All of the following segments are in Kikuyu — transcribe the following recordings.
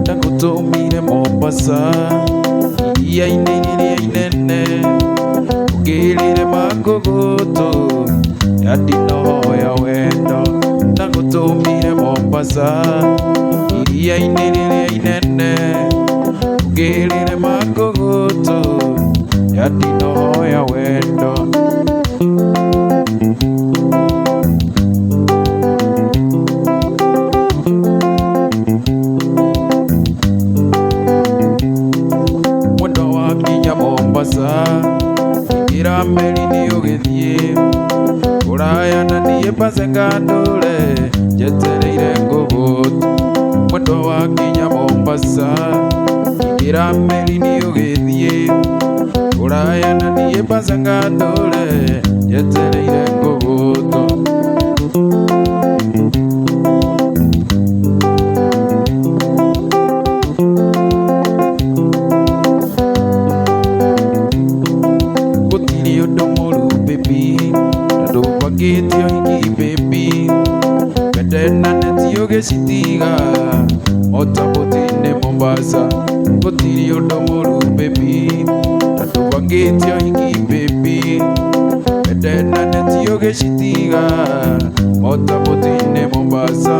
Ndagũtũmire Mombasa iria-inĩ rĩrĩa inene, ũngĩrire mangũgũtũ ya ndinohoya wendo. Ndagũtũmire Mombasa iria-inĩ rĩrĩa inene, ũngĩrire mangũgũtũ ya ndinohoya wendo. Mwendwa wakinya Mombasa, ingĩra meri nĩ ũgĩthiĩ kũraya na niĩ mbace ngandũre njetereire ngũgũtũ. Mwendwa wakinya Mombasa, ingĩra meri nĩ ũgĩthiĩ kũraya na niĩ mbace ngandũre njetereire ngũgũtũ. Gũtirĩ ũndũ mũru baby, na ndũbangĩte ũhiki baby, mbete na neti ũgĩcitiga motaboti-inĩ Mombasa. Gũtirĩ ũndũ mũru baby, na ndũbangĩte ũhiki baby, mbete na neti ũgĩcitiga motaboti-inĩ Mombasa.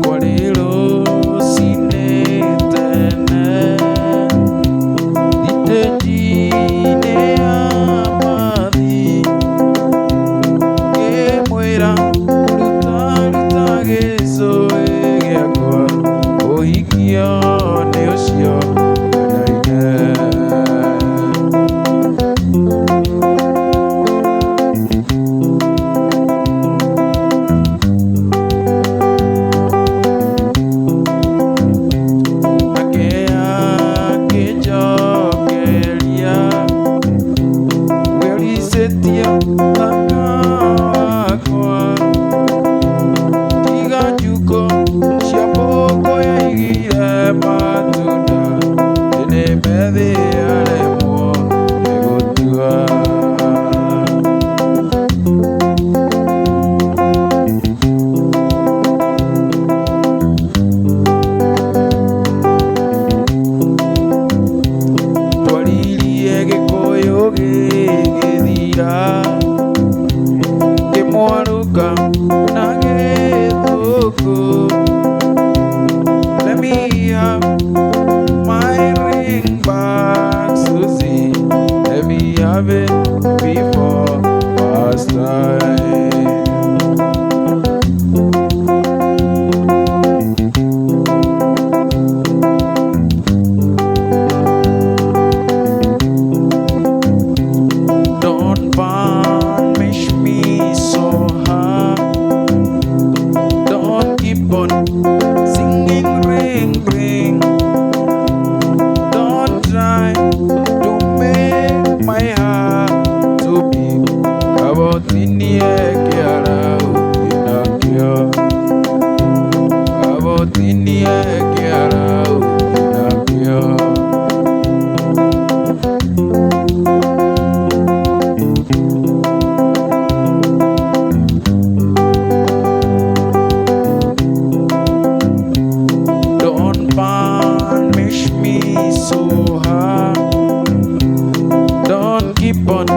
Kwarĩ rũcinĩ tene, thitĩnji-inĩ ya mbathi, ngĩmwĩra ruta ruta gĩcũhĩ gĩakwa, ũhikio nĩ ũcio nyendaine. Nake akĩnjokeria, wĩricĩtie thaka wakwa, tiga njukũ cia mbũkũ yaigire matunda, nĩ methĩ aremwo nĩ gũtua. Twaririe gĩkũyũ gĩgĩthira, kĩmwarũka na gĩthũngũ. Let me have my ring back, Susie. Let me have it before past time. Don't punish me so hard. Don't keep on singing ring ring. Don't try to make my heart to beat. Kabotinie kiara utinakio. Kabotinie kiara utinakio. Don't punish me so hard. Don't keep on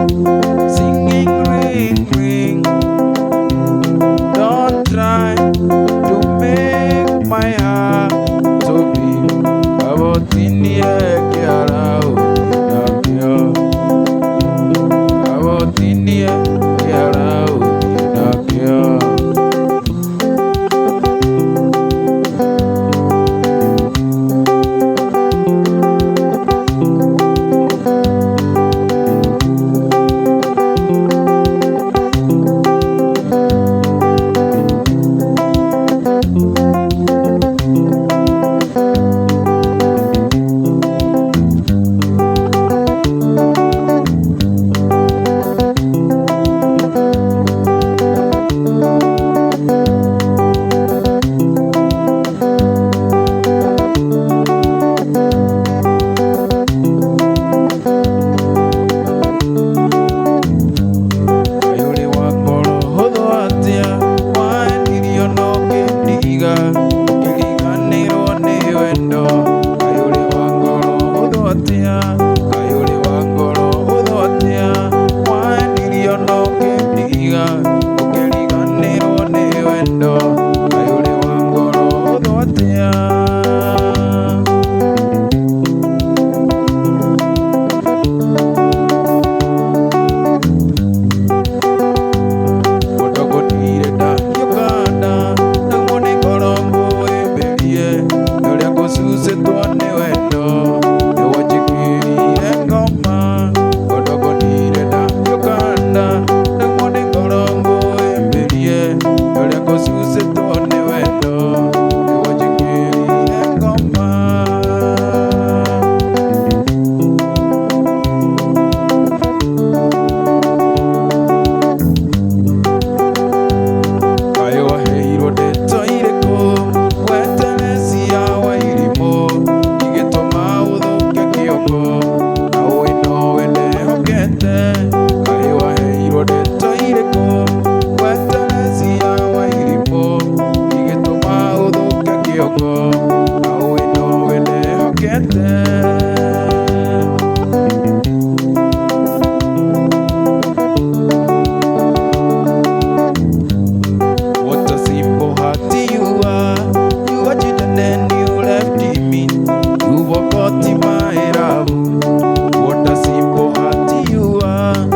singing ring ring. Don't try to make my heart to beat. Kabotinie kiara utinakio. Kabotinie kiara utinakio. Mwĩhoko na ũĩ nowe ndehokete. What a simple heart you are. You are cheated and you left me. You forgot my love. What a simple heart you are.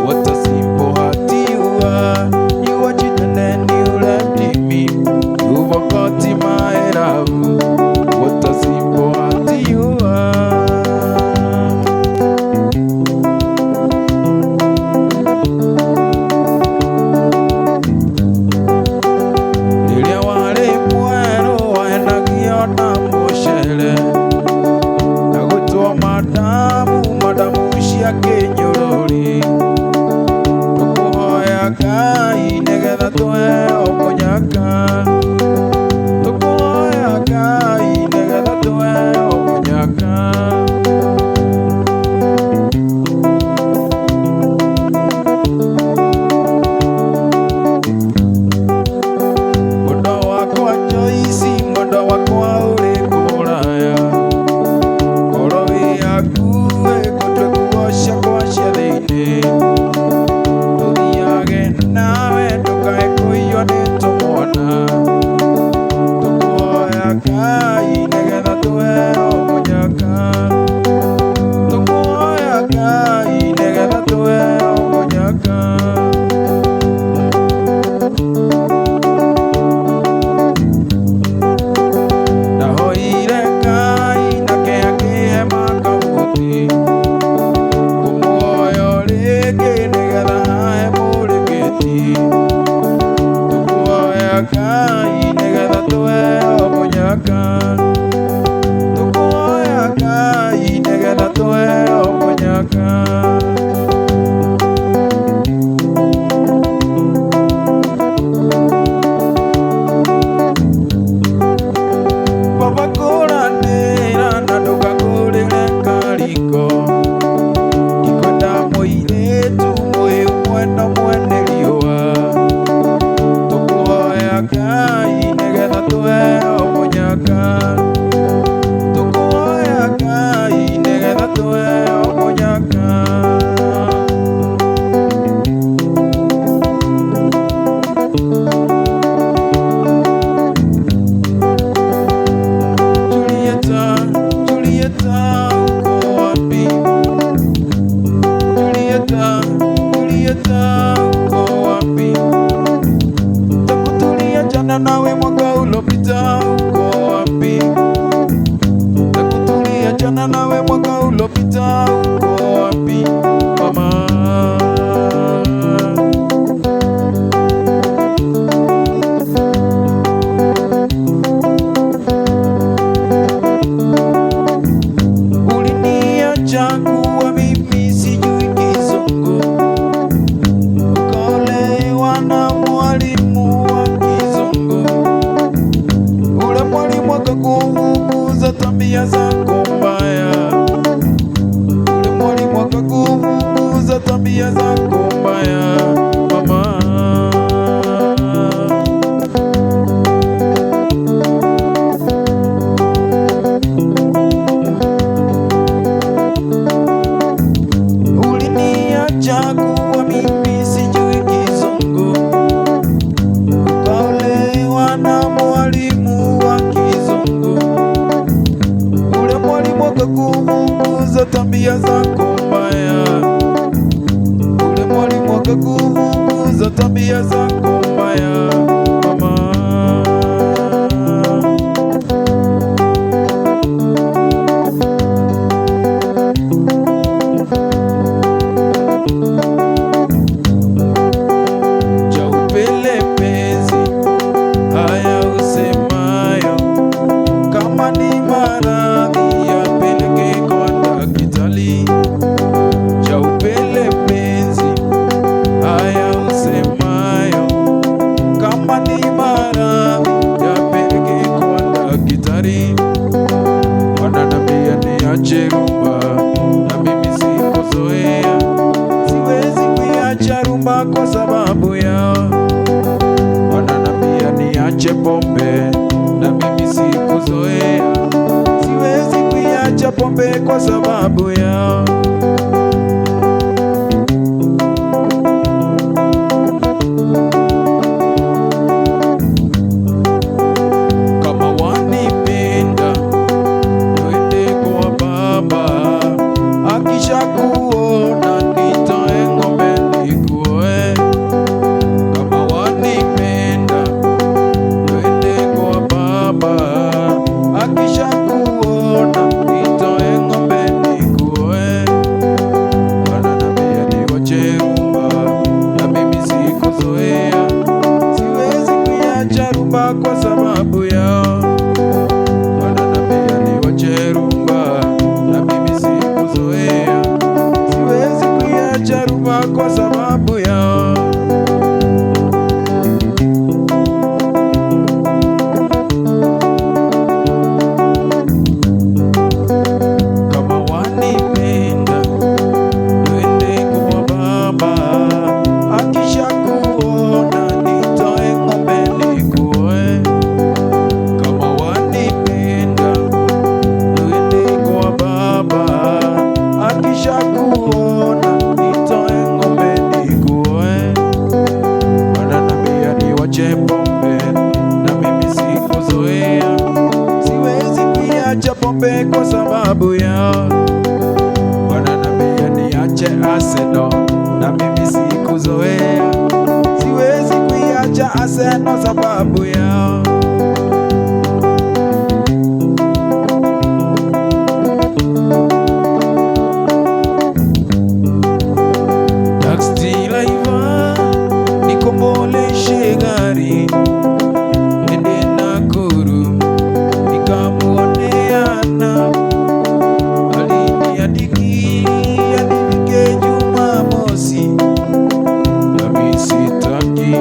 What a simple heart you are. You are cheated and you left me. You forgot my love. What a simple heart you are. Rĩrĩa warĩ mwerũ wahenagio na mũcere na gũtwo madamu madamu cia kĩnyũrũri. Tũkũhoya Ngai nĩgetha tũheo mũnyaka. Tũkũhoya Ngai nĩgetha tũheo mũnyaka. Mwendwa wakwa Joyce, mwendwa wakwa ũrĩ kũraya. Ngoro ĩ hakuhĩ ngũtue nguo ciakwa cia thĩinĩ. Tũthiage nawe ndũkae kũiywo nĩ tũmwana. Tũkũhoya Ngai nĩgetha tũheo mũnyaka. Tũkũhoya Ngai nĩgetha tũheo mũnyaka. Ndahoire Ngai nake akĩhe makabuti. Ngũmuoyo rĩngĩ nĩgetha ahe mũrĩngĩti. Tũkũhoya Ngai nĩgetha tũheo mũnyaka. Tũkũhoya Ngai nĩgetha tũheo mũnyaka. Baba kũranĩra na ndũkangũrĩre kariko. Ndikwenda mũirĩtu mũhĩu mwena mwene riũa. Tũkũhoya Ngai nĩgetha tũheo mũnyaka. Tũkũhoya Ngai nĩgetha tũheo mũnyaka. Julieta, Julieta, uko wapi? Julieta, Julieta, uko wapi? Tangu tuliachana nawe mwaka ulopita, uko wapi? Tangu tuliachana nawe mwaka ulopita, uko wapi mama? Uliniacha kuwa mimi sijui Kizungu, ukaolewa na mwalimu wa Kizungu. Ule mwalimu akakufukuza tabia zako mbaya. Ule mwalimu akakufukuza tabia zako mbaya mama. Uliniacha kuwa mimi sijui Kizungu, ukaolewa na mwalimu wa Kizungu. Ule mwalimu akakufukuza tabia zako mbaya. Ule mwalimu akakufukuza tabia zako mbaya mama. Cha upele penzi haya usemayo, kama ni maradhi yapeleke kwa daktari. Cha upele penzi haya usemayo, kama ni maradhi yapeleke kwa daktari. Wananiambia niache rumba na mimi sikuzoea, siwezi kuiacha rumba kwa sababu yao. Wananiambia niache pombe na mimi siku sikuzoea, siwezi kuiacha pombe kwa sababu yao. Kama wanipenda twende kwa baba, akishakuona nitoe ng'ombe nikuoe. Kama wanipenda twende kwa baba, akishakuona nitoe ng'ombe nikuoe. Wananiambia niwache rumba, na mimi sikuzoea, siwezi kuiacha rumba kwa sababu yao. Wananiambia niwache rumba, na mimi sikuzoea, siwezi kuiacha rumba kwa sababu yao. Kama wanipenda twende kwa baba, akishakuona nitoe ng'ombe nikuoe. Kama wanipenda twende kwa baba, akishakuona nitoe ng'ombe nikuoe. Wananiambia niwache pombe, na mimi sikuzoea, siwezi kuiacha pombe kwa sababu yao. Wananiambia niache Arsenal, na mimi sikuzoea, siwezi kuiacha Arsenal sababu yao. Taxi driver, nikomboleshe gari nende Nakuru nikamuoneana, aliniandikia nifike Jumamosi, nami sitaki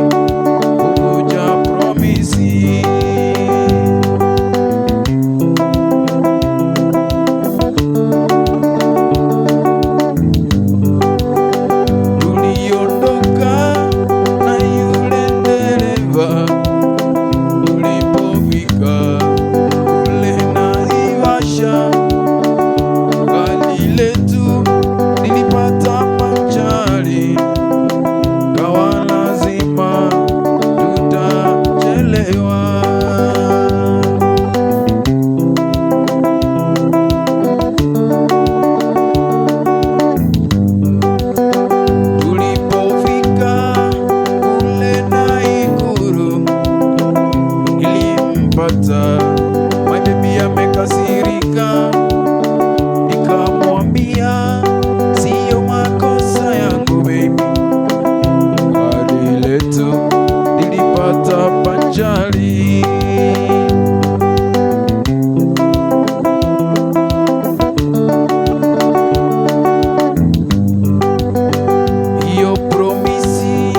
kuvunja promisi. Tuliondoka na yule dereva, tulipofika kule Naivasha, gari letu lilipata panchari, kawa lazima tutachelewa. Tulipofika kule Nakuru, nilimpata my baby amekasirika, nikamwambia siyo makosa yangu baby, gari letu lilipata panchari. Hiyo promisi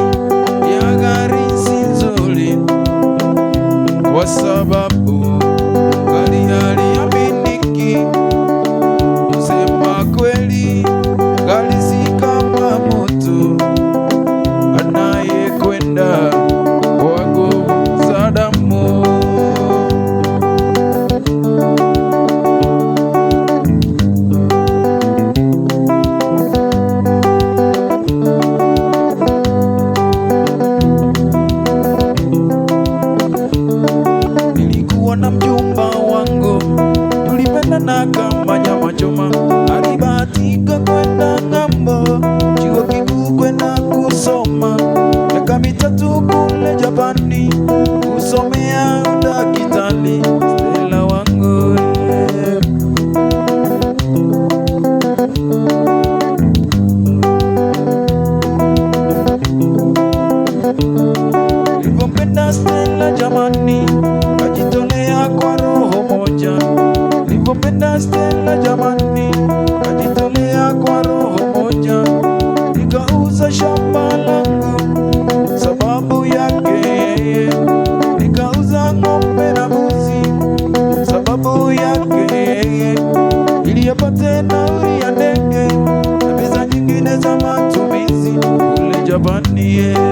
ya gari si nzuri, kwa sababu gari haliaminiki. Kusema kweli, gari si kama mtu anayekwenda kwa nguvu za damu. Nilikuwa na mjumba wangu, tulipendana kama nyama choma. Alibahatika kwenda ng'ambo, chuo kikuu kwenda kusoma, miaka 3 kule Japani kusomea udaktari. Stella wangu eh. Nilivyompenda Stella jamani, kajitolea kwa roho moja. Nilivyompenda Stella jamani, kajitolea kwa roho moja. Nikauza shamba langu sababu yake yeye, nikauza ng'ombe na mbuzi sababu yake yeye, ili apate nauli ya ndege na pesa nyingine za matumizi kule Japani yeah.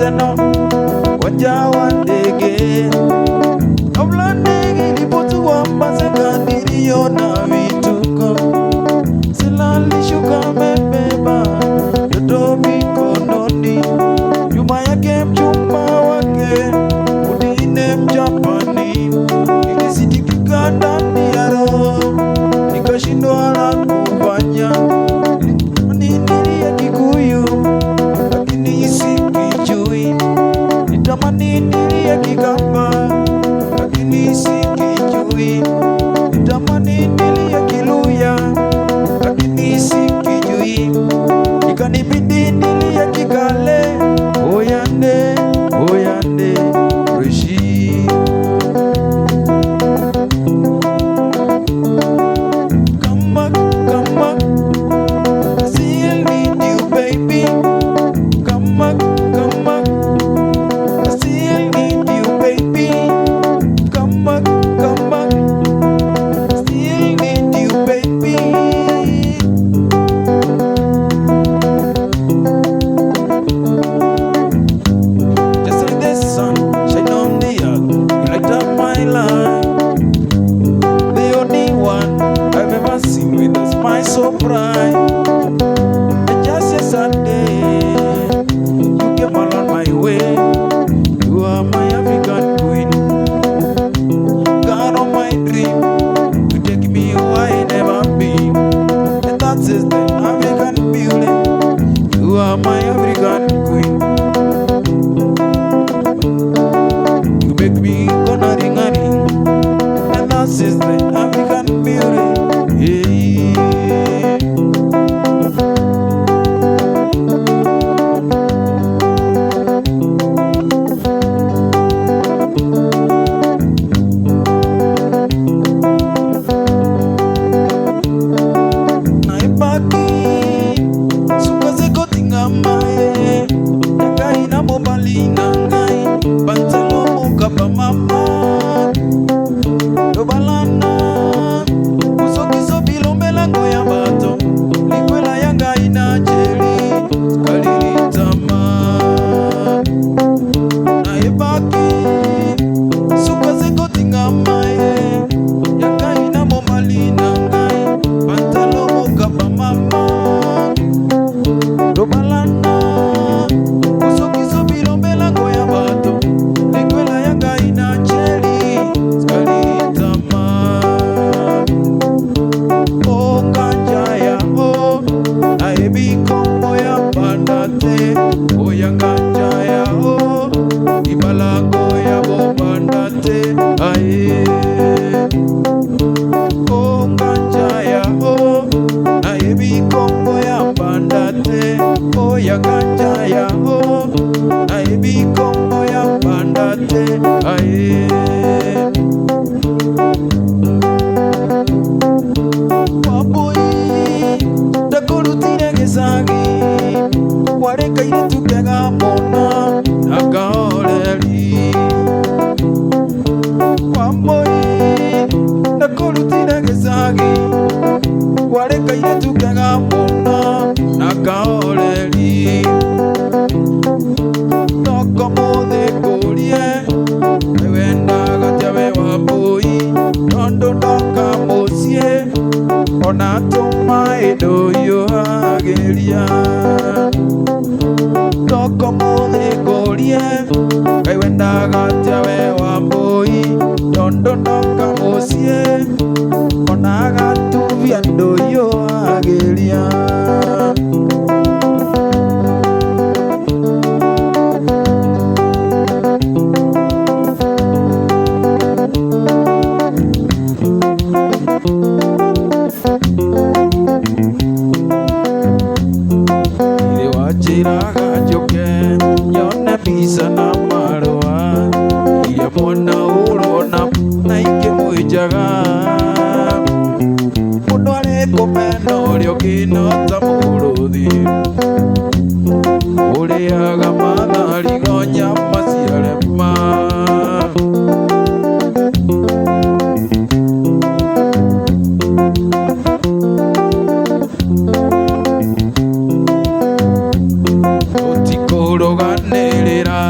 Arsenal uwanja wa ndege. Kabla ndege ilipotua Masaka niliona vituko. Silalishuka amebeba mtoto mikononi, nyuma yake mchumba wake mwingine Mjapani. Nilisikitika ndani ya roho, nikashindwa la kufanya. Nilia Kikuyu lakini sikijui, nitamani nilie Kikamba lakini sikijui, nitamani nilie Kiluya lakini sikijui, ikanibidi nilie Kikale. Oyande, oyande, Rishi. Come back, come back, I still need you, baby. Come back, come back, I still need you, baby. Come back, come back, I still need you, baby. Just like the sun shine on the earth, you light up my life. The only one I've ever seen with a smile so bright. And just yesterday, you came along my way. You are my African queen, God of my dream. You take me where I never been, and that is the African beauty. You are my African queen. You make me gonna ring a ring, and that is the African beauty. Yeah. Naibaki suka zekotingama ye ngai na mobali na ngai banzelo mokaba mama tobalana kosokiso bilombelango ya bato likwela ya ngai na jeli kalilitama nayebaki suka zekotingama ye ya ngai na mobali na ngai bantalo mokaba mama tobalana kosokiso bilombelango ya bato likwela ya ngai na jeli kalilitama okanja ya o nayebi kombo ya banda te oya nganja ya o ibalango ya bobanda te aye okanja ya o nayebi kombo ya banda te oya nganja ya o nayebi kombo ya banda te aye. Wabui ndakurutire gĩcagi warĩ kairĩtu kega mũno na kahoreri. Wambui ndakurutire gĩcagi warĩ kairĩtu kega mũno na kahoreri. Toko mũthĩ ngũrie nĩwendaga tia we Wambui tondũ ndoka mũciĩ ona tũmaĩ ndũhiũhagĩria. Toko mũthĩ ngũrie kaĩ wendaga tia we Wambui tondũ ndoka mũciĩ ona gatubia ndũhiũhagĩria. Ithe wanjĩraga njũke nyone mbica na marũa iria mwana ũrona na ingĩmwĩnjaga mũndũ arĩ kũmena ũrĩa ũngĩ no ta mũrũthi ũrĩaga matharigo nyama ciarema. Tũtikũrũganĩrĩra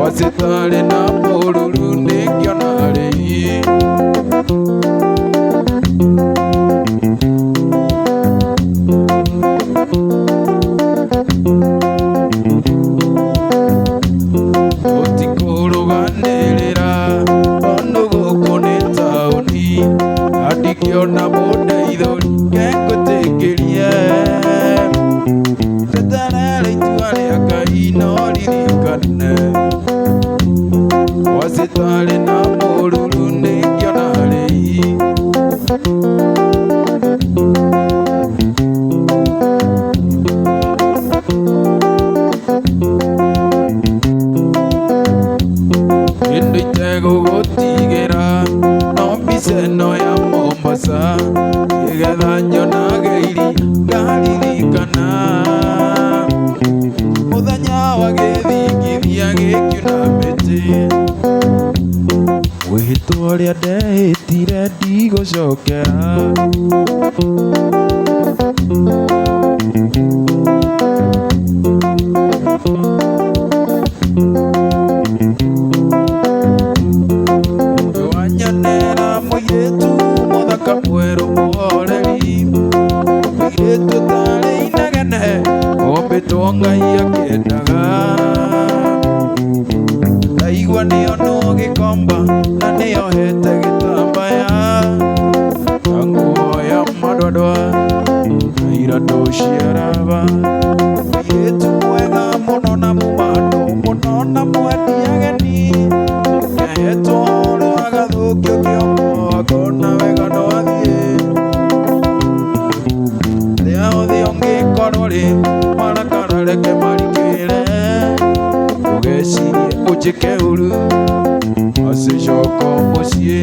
Wacĩtarĩ na mũruru nĩngĩona rĩi. Ũtikũrũganĩrĩra tondũ gũkũ nĩ taũni, na ndingĩona mũndeithũri ngegwĩtĩkĩrie. Tweterere itua rĩa Ngai no ririkane, wacĩtarĩ na mũruru nĩngĩona rĩi. Kĩndũ itegũgũtigĩra no mbica ĩno ya Mombasa, nĩgetha nyonage iria ngaririkana. Mũthenya wa gĩthingithia gĩkiuna mĩtĩ, mwĩhĩtwa ũrĩa ndehĩtire ndigũcokera. Wanyonera mũirĩtu mũthaka mwerũ mũhoreri, mũirĩtu ũtarĩ inegene, ombĩtwo Ngai akĩendaga. Ndaigua nĩonwo gĩkomba na nĩohete gĩtambaya, na nguo ya madwadwa na iratũ cia raba. Mũirĩtu mwega mũno na mũmano mũno na mwendi ageni, nĩahetwo ũhoro agathũkio kĩongo akona wega no athiĩ. Rĩa othe ũngĩkorwo rĩ marakara reke marikĩre, ũgecirie ũnjĩke ũru acicoka mũciĩ.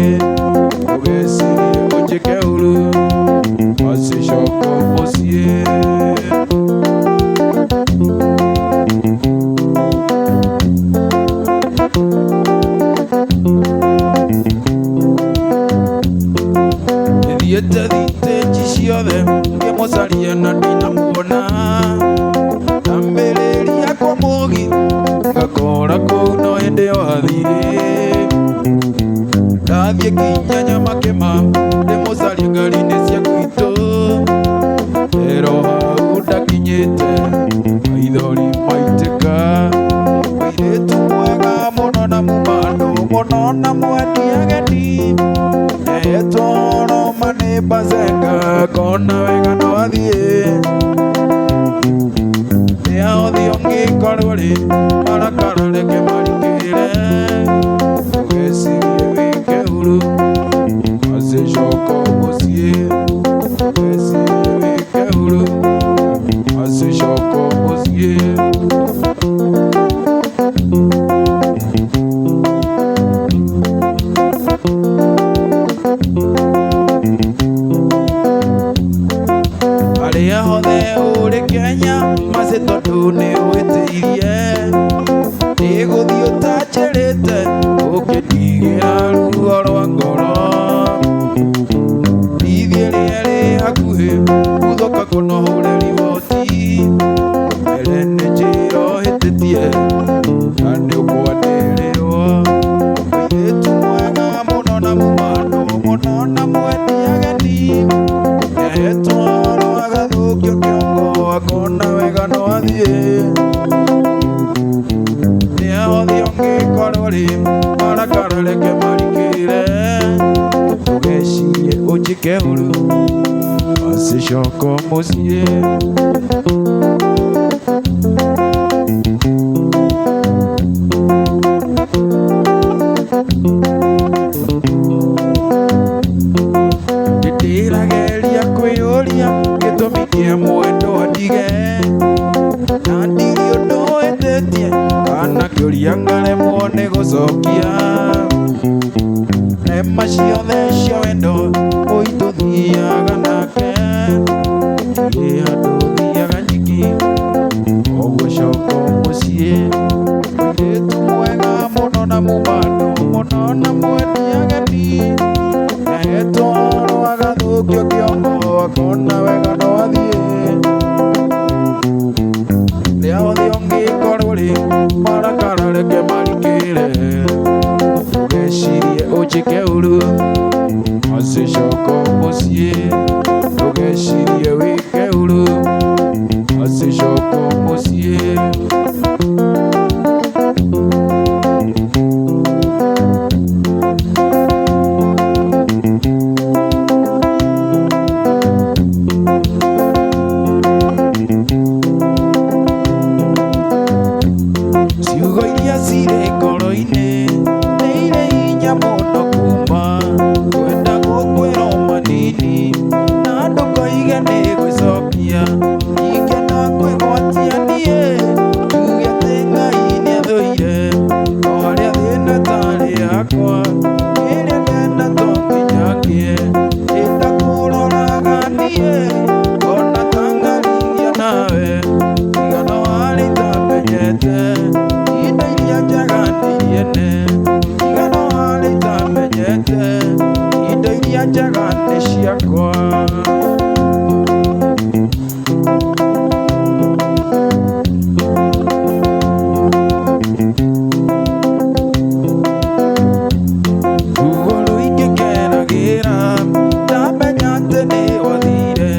Ũgecirie ũnjĩke ũru acicoka mũciĩ. Thiĩte thitĩnji ciothe ngĩmũcaria na ndinamuona, ndambĩrĩria kwa mũgithi ngakora kũu no hĩndĩ ĩyo athire. Ndathiĩ nginya Nyamakĩma ndĩmũcarie ngari-inĩ cia gwitũ, ero hau ndakinyĩte maithori maitĩka. Mũirĩtu mwega mũno na mũmano mũno na mwendi ageni, nĩahetwo ũhoro ma nĩ Bazenga akona wega no athiĩ. Rĩa othe ũngĩkorwo rĩ marakara reke marikĩre, ũgecirie wĩke ũru acicoka mũciĩ. Ũgecirie wĩke ũru acicoka mũciĩ. Harĩa hothe ũrĩ Kenya macĩ tondũ nĩũhĩtĩirie, nĩgũthiĩ ũtanjĩrĩte ũkĩndigĩra ruo rwa ngoro. Ithiĩ rĩerĩ hakuhĩ guthũka kũna hũre riboti, mbere nĩ njĩra ũhĩtĩtie na nĩũkwanĩrĩrwo. Mũirĩtu mwega mũno na mũmano mũno na mwendi ageni, nĩahetwo ũhoro agathũkio kĩongo akona wega no athiĩ. Rĩa othe ũngĩkorwo rĩ marakara reke marikĩre, ũgecirie ũnjĩke ũru acicoka mũciĩ. Ndĩrageria kwĩyũria gĩtũmi kĩa mwendwa ndige, na ndirĩ ũndũ hĩtĩtie kana kĩũria ngaremwo nĩ gũcokia. Nema ciothe cia wendo ũitũthiaga nake, ndirĩ handũ thiaga nyiki ũguo coka mũciĩ. Mũirĩtu mwega mũno na mũmano mũno na mwendi ageni, nĩahetwo ũhoro agathũkio kĩongo akona wega no athiĩ. Rĩa othe ũngĩkorwo rĩ marakara reke marikĩre, Ũkĩre ndũgecirie ũnjĩke ũru, acicoka mũciĩ ndũgecirie wĩke ũru, acicoka mũciĩ. Ciugo iria cirĩ ngoro-inĩ nĩ irĩ hinya mũno kuma kwenda gũkwĩra manini na ndũkoige nĩ gwĩcokia ingĩenda kwĩgwatia niĩ njuge atĩ Ngai nĩathũire o harĩa thĩna tarĩ yakwa kĩrĩa ndenda to nginya ngĩe ĩndakũroraga niĩ ngona ta ngarigia nawe tigano harĩ itamenyete indo iria njega nĩ iene tigano harĩ itamenyete indo iria njega nĩ ciakwa. Ruo rũingĩ ngenagĩra ndamenya atĩ nĩ wathire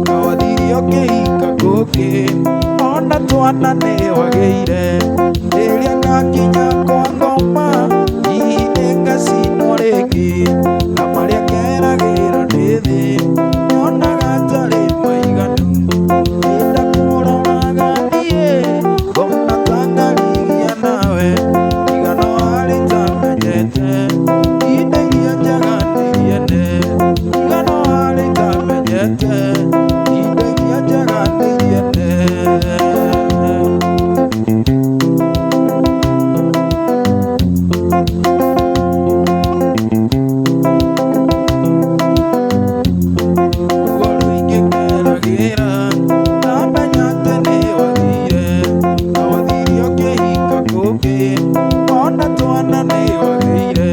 na wathire ũkĩhika kũngĩ ona twana nĩ wagĩire rĩrĩa ngakinya kwa ngoma hihi nĩ ngacinwo rĩngĩ na marĩa ngeragĩra ndĩ thĩ nyonaga tarĩ maiganu nĩndakũroraga niĩ ngona ta ngarigia nawe tigano harĩ itamenyete indo iria njega nĩ iene tigano harĩ itamenyete indo iria njega nĩ iene. Ruo rũingĩ ngeragĩra ndamenya atĩ nĩ wathire na wathire ũkĩhika kũngĩ ona twana nĩ wagĩire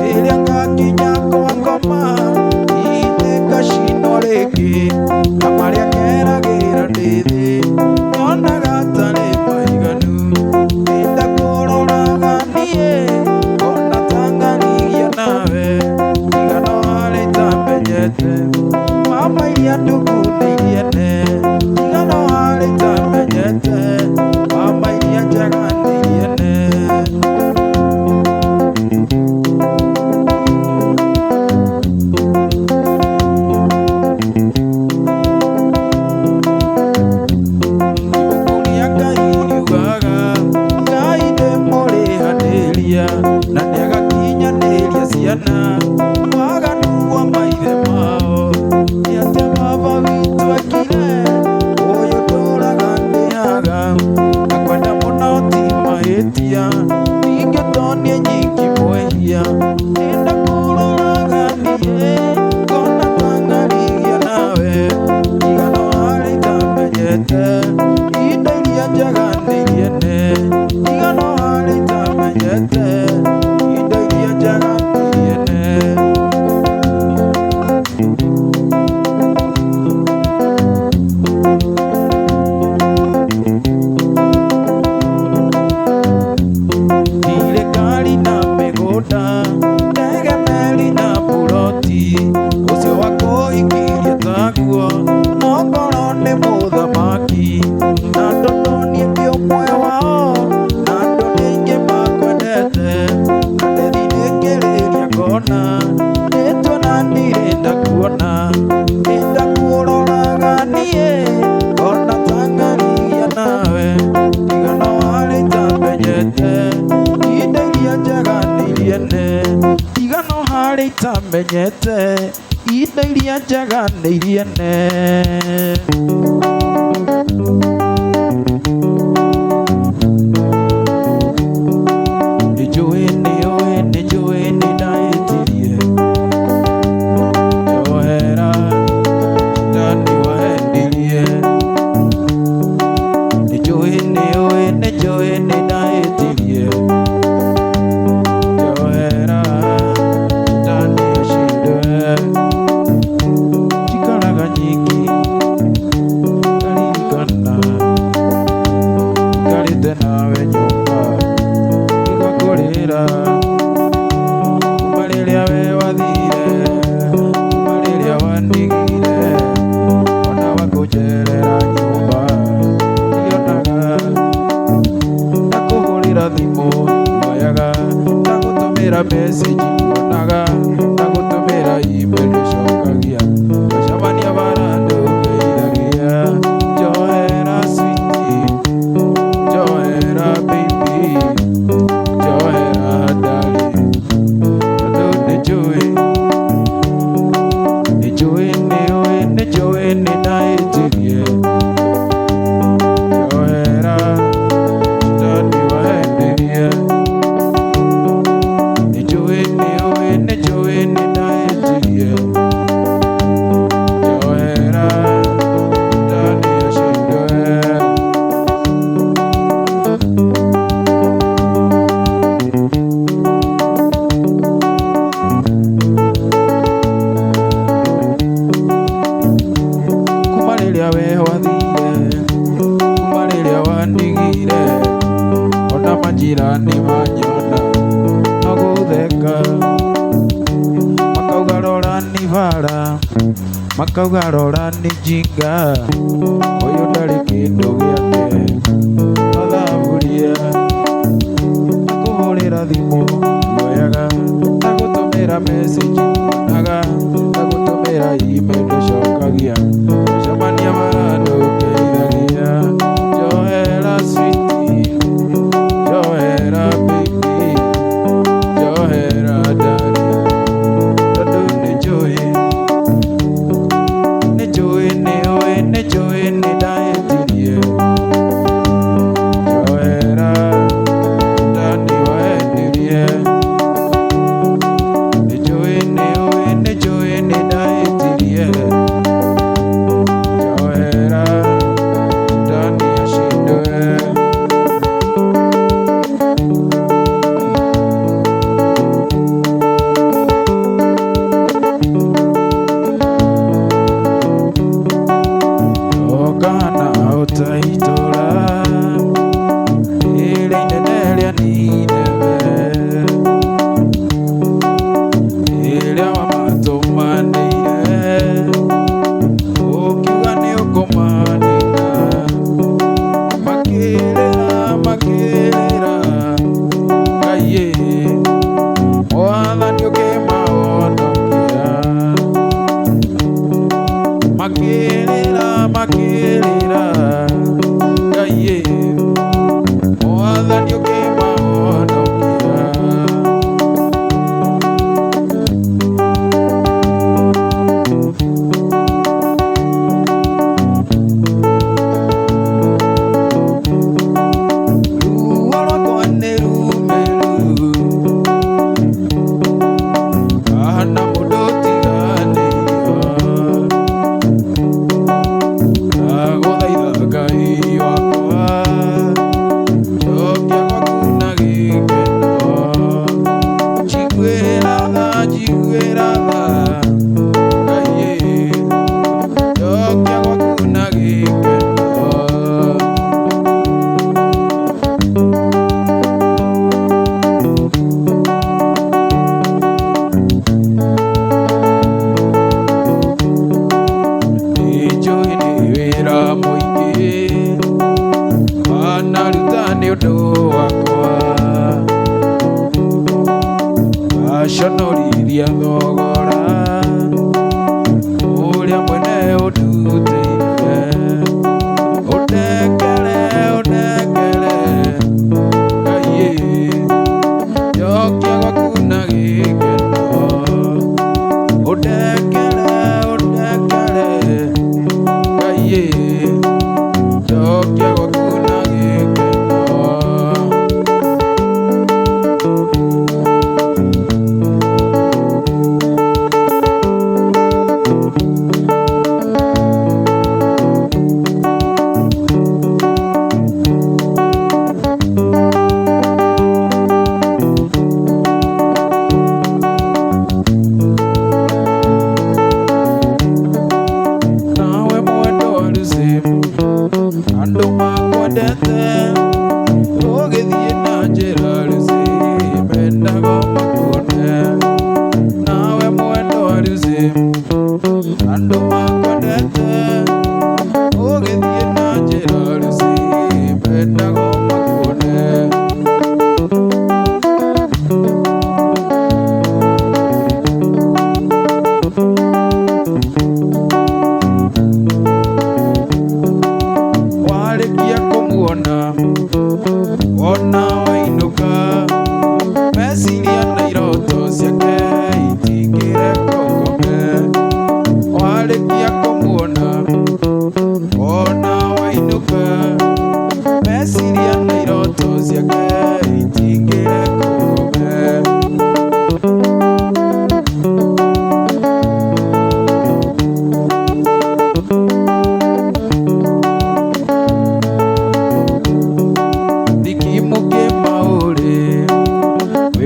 rĩrĩa ngakinya kwa ngoma hihi nĩ ngacinwo rĩngĩ na marĩa ngeragĩra ndĩ thĩ nyonaga tarĩ maiganu nĩndakũroraga niĩ ngona ta ngarigia nawe tigano harĩ itamenyete mama iria ndungu nĩ iriene tigano harĩ itamenyete mama iria njega nĩ iriene. Ibuku rĩa Ngai riugaga Ngai ndĩmũrĩhanĩria na nĩagakinyanĩria ciana waganu wa maithe mao nĩ atĩa baba witũ ekire ũyũ ndũraga ndĩaga na kwenda mũno ti mahĩtia ningĩ to niĩ nyiki mwĩhia nĩndakũroraga niĩ ngona ta ngarigia nawe tigano harĩ itamenyete indo iria njega nĩ iriene tigano harĩ itamenyete indo iria njega nĩ iriene. Ndirĩ ngari na mĩgũnda ndege meri na buroti ũcio wa kũhikirie taguo no ngorwo nĩ mũthamaki na tondũ niĩ ndĩ ũmwe wao na andũ nĩ aingĩ makwendete na ndĩthinĩkĩrĩria ngona nĩtuona ndirĩ ndakuona nĩndakũroraga niĩ ngona ta ngarigia nawe tigano harĩ itamenyete indo iria njega nĩ iriene tigano harĩ itamenyete indo iria njega nĩ iriene. Nĩnjũĩ nĩũĩ nĩnjũĩ nĩndahĩtirie njohera shetani wahendirie nĩnjũĩ nĩũĩ nĩnjũĩ nĩndahĩtirie njohera shetani acindwe njikaraga nyiki ngaririkana njikarĩte nawe nyũmba. Njĩra kuma rĩrĩa we wathire, kuma rĩrĩa wandigire, ona wakũnjerera nyũmba ndionaga. Ndakũhũrĩra thimũ ndwoyaga, ndagũtũmĩra message nduonaga, ndagũtũmĩra email ndũcokagia, twacemania bara ndũngeithagia. Njohera sweetie, njohera baby, njohera darling, tondũ nĩnjũĩ, nĩnjũĩ nĩũĩ, nĩnjũĩ nĩndahĩtirie. Njohera shetani wahenderie. Nĩnjũĩ nĩũĩ, nĩnjũĩ nĩndahĩtirie. Njohera shetani ashindwe. Kuma rĩrĩa we wathire, kuma rĩrĩa wandigire, ona majirani manyona no gũtheka, makauga rora nĩ bara, makauga rora nĩ jinga, ũyũ ndarĩ kĩndũ gĩake no thaburia. Ndakũhũrĩra thimũ ndwoyaga, ndagũtũmĩra message nduonaga, ndagũtũmĩra email ndũcokagia, twacemania bara ndũngeithagia. Njohera sweetie, njohera baby, njohera darling, tondũ nĩnjũĩ, nĩnjũĩ nĩũĩ, nĩnjũĩ nĩndahĩtirie. Njohera shetani wahenderie. Nĩnjũĩ nĩũĩ, nĩnjũĩ nĩndahĩtirie. Njohera shetani ashindwe. Ũkahana o ta itũũra rĩrĩa inene rĩa Nineve, rĩrĩa wamatũmanĩire ũkiuga nĩ ũkũmanina, makĩrĩra makĩrĩra Ngai ĩ, Mwathani ũkĩmahonokia. Makĩrĩra makĩrĩra Ngai ĩ, Mwathani ũkĩmahonokia. Ruo rwakwa nĩ rumĩru, kahana mũndũ ũtiganĩirio. Ndagũthaitha Ngai wakwa, njokia gwaku na gĩkeno. Njiguĩra tha, njiguĩra tha, Ngai ĩ, njokia gwaku na gĩkeno. Nĩnjũĩ nĩ wĩra mũingĩ wanaruta nĩ ũndũ wakwa, waconorithia thogora ũrĩa mwene ũndutĩire. Ũndekere, ũndekere Ngai ĩ, njokia gwaku na gĩkeno. Ũndekere, ũndekere Ngai ĩ, njokia gwaku na gĩkeno.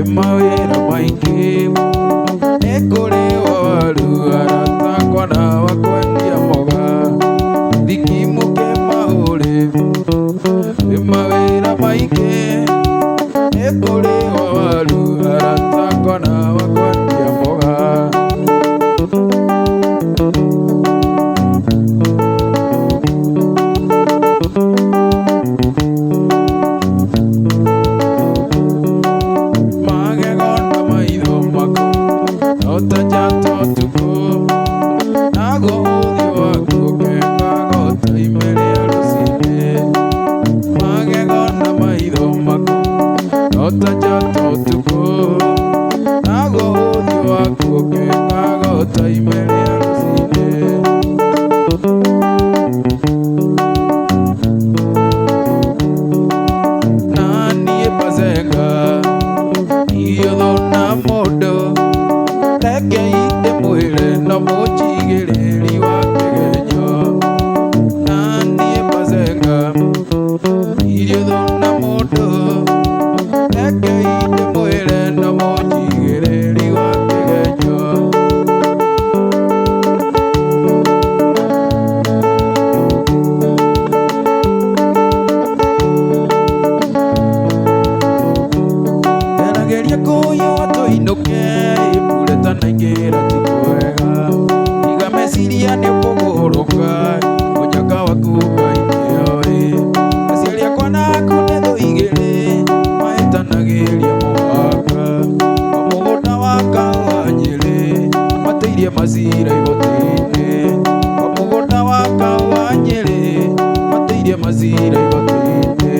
Kwĩ mawĩra maingĩ nĩ kũrĩ waru arata akwa na wakwendia mboga thikimu kĩmahũrĩ. Kwĩ mawĩra maingĩ nĩ kũrĩ waru arata akwa na wakwendia mboga. Magego na maitho maku no ta njata ũtukũ, naguo ũthiũ waku ũkengaga o ta ime rĩa rũcinĩ. Magego na maitho maku no ta njata ũtukũ, naguo ũthiũ waku ũkengaga o ta ime rĩa rũcinĩ. Na niĩ Bazenga iũthũ na mũndũ, rekei ndĩmwĩre no mũnjigĩrĩri wa kĩgenyo. Na niĩ Bazenga iũthũ na mũndũ, rekei ndĩmwĩre no mũnjigĩrĩri wa kĩgenyo. Ndanageria kũiyũa tũinũke, mbura ĩtanaingĩra ti kwega. Tiga meciria nĩ ũkũgũrũka, mũnyaka waku Ngai nĩoĩ. Aciari akwa na aku nĩ thũ igĩrĩ, mahĩtanagĩria mũhaka. O mũgũnda wa kahũa Nyĩrĩ, mateirie macira igoti-inĩ. O mũgũnda wa kahũa Nyĩrĩ, mateirie macira igoti-inĩ.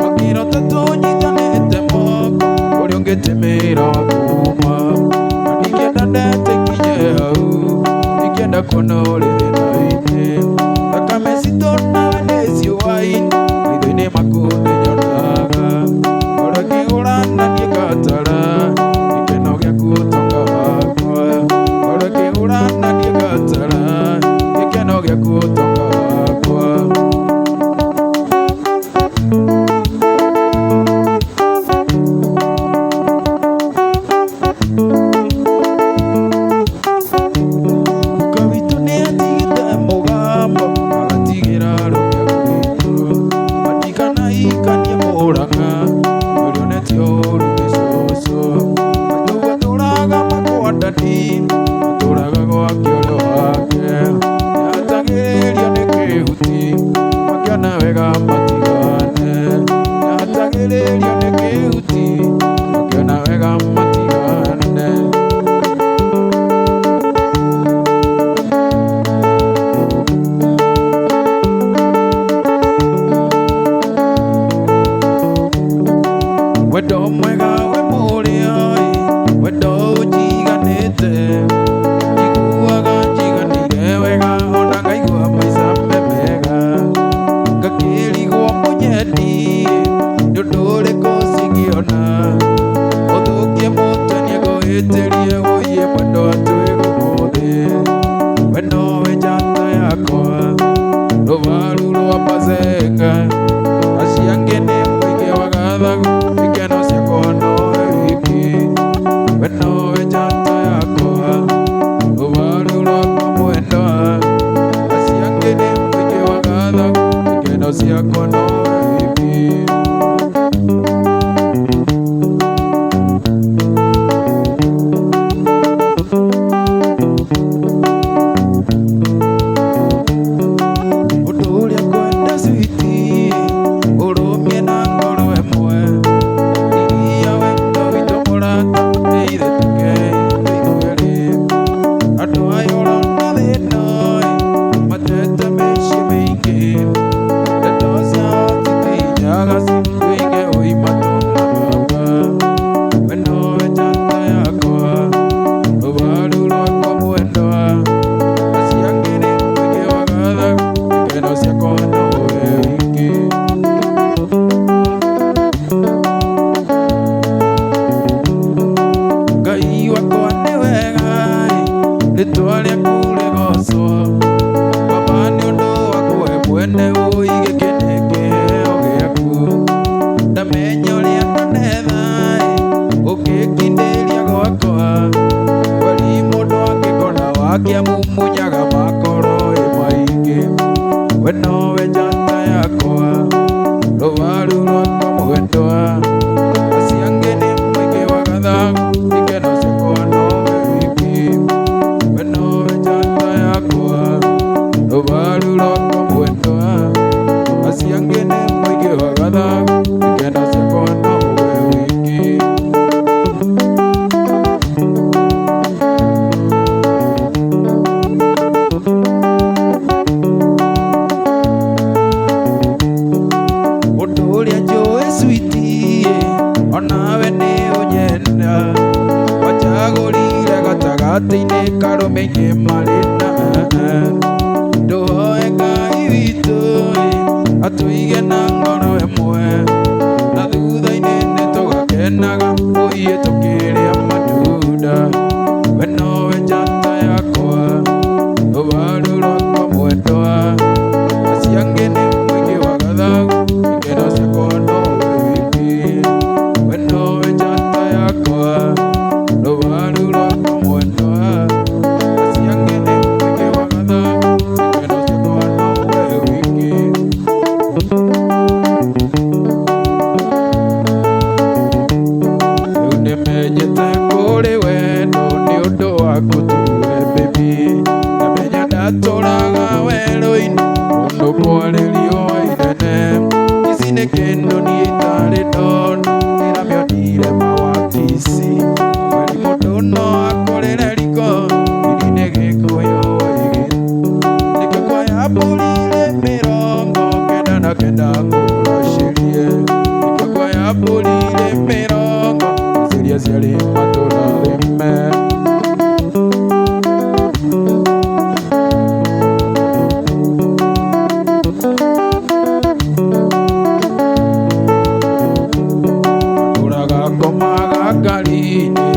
Makĩrota tũnyitanĩte moko, ũrĩa ũngĩtĩmĩra wa kuma. Na ndingĩenda ndete ikinye hau, ndingĩenda kuona ũrĩ thĩna-inĩ. Thakame citũ nawe nĩ ciũaine, maitho-inĩ maku nĩnyonaga. Ora ngĩhũrana niĩ ngatara, gĩkeno gĩaku ũtonga wakwa. Ora ngĩhũrana niĩ ngatara, gĩkeno gĩaku ũtonga wakwa. Guka witũ nĩatigĩte mũgambo, agatigĩra Rĩtwa rĩaku rĩgocwo. Baba nĩ ũndũ waku we mwene ũige kĩndĩ kĩheo gĩaku. Ndamenya ũrĩa ndanetha ũgĩkindĩria gwakwa. Kweli mũndũ angĩkona wake amumunyaga makoro ĩ maingĩ. We nowe njata yakwa, rũbaru rwakwa mwendwa. Acio angĩ nĩ mũingĩ wa gathagu, ikeno ciakwa nowe wiki. We nowe njata yakwa, rũbaru rwakwa mwendwa. Acio angĩ nĩ mũingĩ wa gathagu, ikeno ciakwa nowe wiki. Ũndũ ũrĩa njũĩ sweetie, onawe nĩ ũnyenda. Wanjagũrire gatagatĩ-inĩ karũme aingĩ marĩ na ndũhoe Ngai witũ atũige na ngoro ĩmwe, na thutha-inĩ nĩtũgakenaga ũiĩ tũkĩrĩa matunda. We nowe njata yakwa, rũbaru rwakwa mwendwa. Acio angĩ nĩ mũingĩ wa gathagu, ikeno ciakwa nowe wiki. We nowe njata yakwa, rũbaru rwakwa mwendwa. Acio angĩ nĩ mũingĩ wa gathagu, ikeno ciakwa nowe wiki. Rĩu nĩmenyete kũrĩ wendo nĩ ũndũ waku tu we baby. Ndamenya ndatũraga werũ-inĩ kũndũ kwarĩ riũa inene. Ici nĩ kĩndũ niĩ itarĩ ndona ndĩramĩonire mawakisi. Kweli mũndũ no akũrĩre riko ini nĩ Gĩkũyũ oigĩte. Nĩkĩo kuoya mbũri ĩrĩ mĩrongo kenda na kenda ngũracĩrie. Nĩkĩo kuoya mbũri ĩrĩ mĩrongo ciria ciarĩ matũrathime. Ndũraga ngomaga ngari-inĩ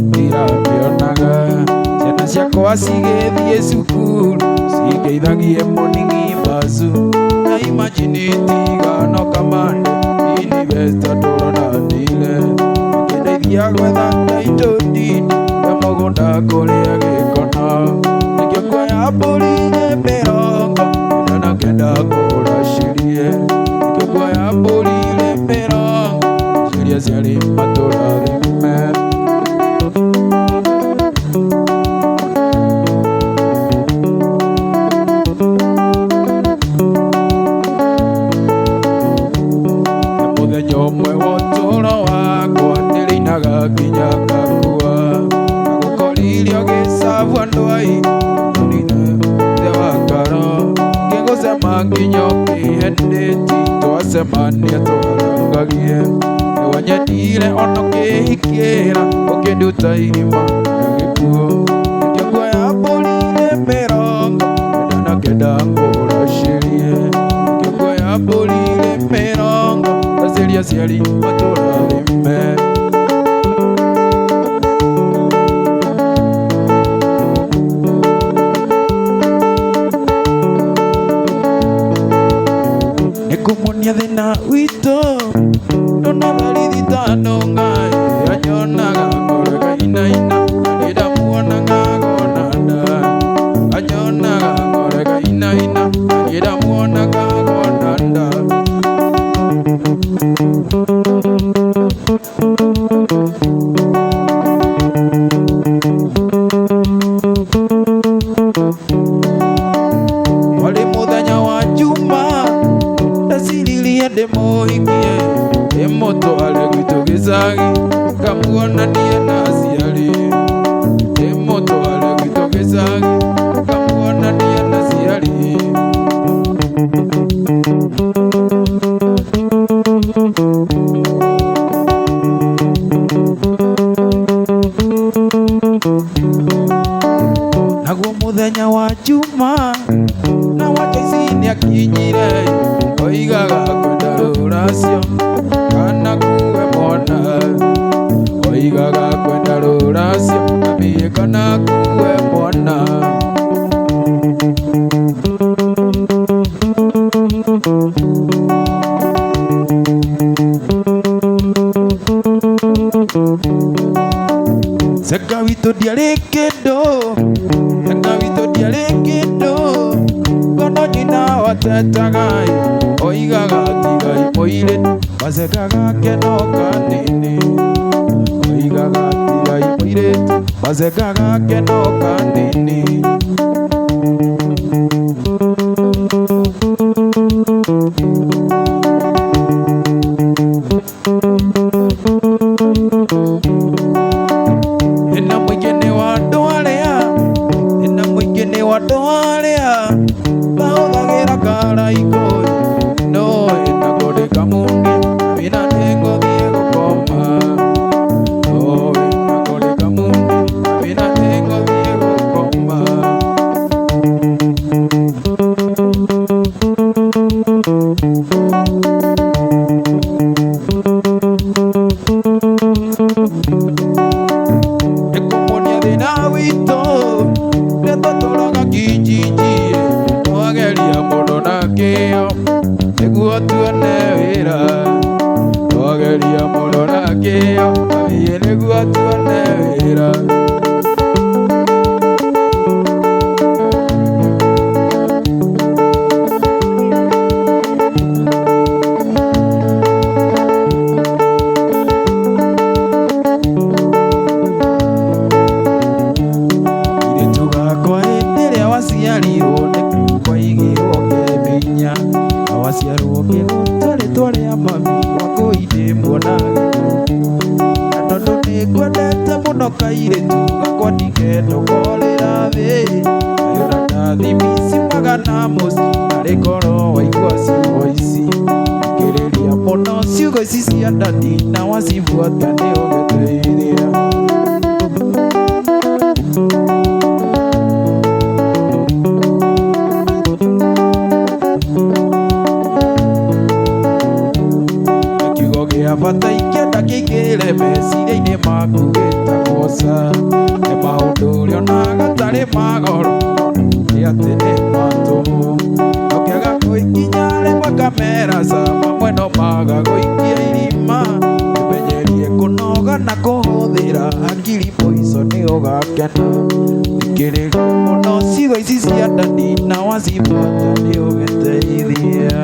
ndiramĩonaga. Ciana ciakwa cigĩthiĩ cukuru cingeithagie morning bazu. Na imagine tigano kamande investor tũronanire. Makĩndeithia gwetha title deed ya mũgũnda kũrĩa Gĩkono. Nĩkĩo kuoya mbũri ĩrĩ 99 ngũracĩrie. Nĩkĩo kuoya mbũri ĩrĩ mĩrongo ciria ciarĩ matũrathime. Mũthenya ũmwe wa ũtũũro wakwa ndĩrĩinaga nginya ngakua. Ndagũkorire ũgĩcabu andũ aingĩ ithe wa ngoro. Ngĩgũcema nginya ũkĩhe ndĩti twacemania twarangagie. Nĩwanyendire ona ũkĩhikĩra ũkĩnduta irima rĩa gĩkuũ. Nĩkĩo nguoya mbũri ĩrĩ 99 ngũracĩrie. Nĩkĩo nguoya mbũri ĩrĩ mĩrongo ndaciria aciari matũrathime. Nĩngũmuonia thĩna witũ ndũnatharithi tano ng'aĩ. Anyonaga ngoro ĩkainaina na nĩndamuona ngagona nda. Anyonaga ngoro ĩkainaina na nĩndamuona ngagona nda. Warĩ mũthenya wa Juma ndaciririe ndĩmũhikie ndĩmũtware gwitũ gĩcagi ngamuonanie na aciari. Ndĩmũtware gwitũ gĩcagi ngamuonanie na aciari. Naguo mũthenya wa Juma na wa Jaici nĩakinyire oigaga kwenda rũracio kana kuwe mwana. Oigaga kwenda rũracio amie kana kuwe ciana. Zenga witũ ndiarĩ kĩndũ, zenga witũ ndiarĩ kĩndũ, kono nyina watetaga oigaga tigai mũirĩtu, gazenga gake no kanini, oigaga tigai mũirĩtu, gazenga gake no kanini. Ĩna mũingĩ nĩ wa andũ arĩa, ĩna mũingĩ nĩ wa andũ arĩa mahũthagĩra karaikũ, no ĩna kũndĩ kamundi wĩna nĩngũthiĩ gũkoma, no ĩna kũndĩ kamundi wĩna nĩngũthiĩ gũkoma. Nĩkũmuonia thĩna witũ ũrĩa tũtũraga kijiji, twageria mũno na kĩo nĩguo tuone wĩra, twageria mũno na kĩo ĩĩ nĩguo tuone wĩra. Kairĩtu gakwa hĩndĩ ĩrĩa waciarirwo nĩkwaigirwo kĩmĩnya, na waciarwo kĩgũta rĩtwa rĩa mami Wangũi ndĩmuonage kaingĩ, na tondũ nĩngwendete mũno kairĩtu gakwa ndingĩenda ũkorĩra thĩ, nayo ndatathimi ciumaga na mũciĩ narĩ korwo waigua ciugo ici, thikĩrĩria mũno ciugo ici cia ndadi na wacibuata nĩũgũteithia. Kiugo gĩa bata ingĩenda kĩingĩre meciria-inĩ maku gĩtagwo ca, nĩ maũndũ ũrĩa onaga tarĩ ma goro nĩ atĩ nĩ ma tũhũ, ũkĩaga gũikinya rĩmwe kamera ca, mamwe no maga gũikia irima, wĩmenyerie kũnoga na kũhũthĩra hakiri mũico nĩ ũgakena, thikĩrĩria mũno ciugo ici cia ndadi na wacibuata nĩ ũgeteithia.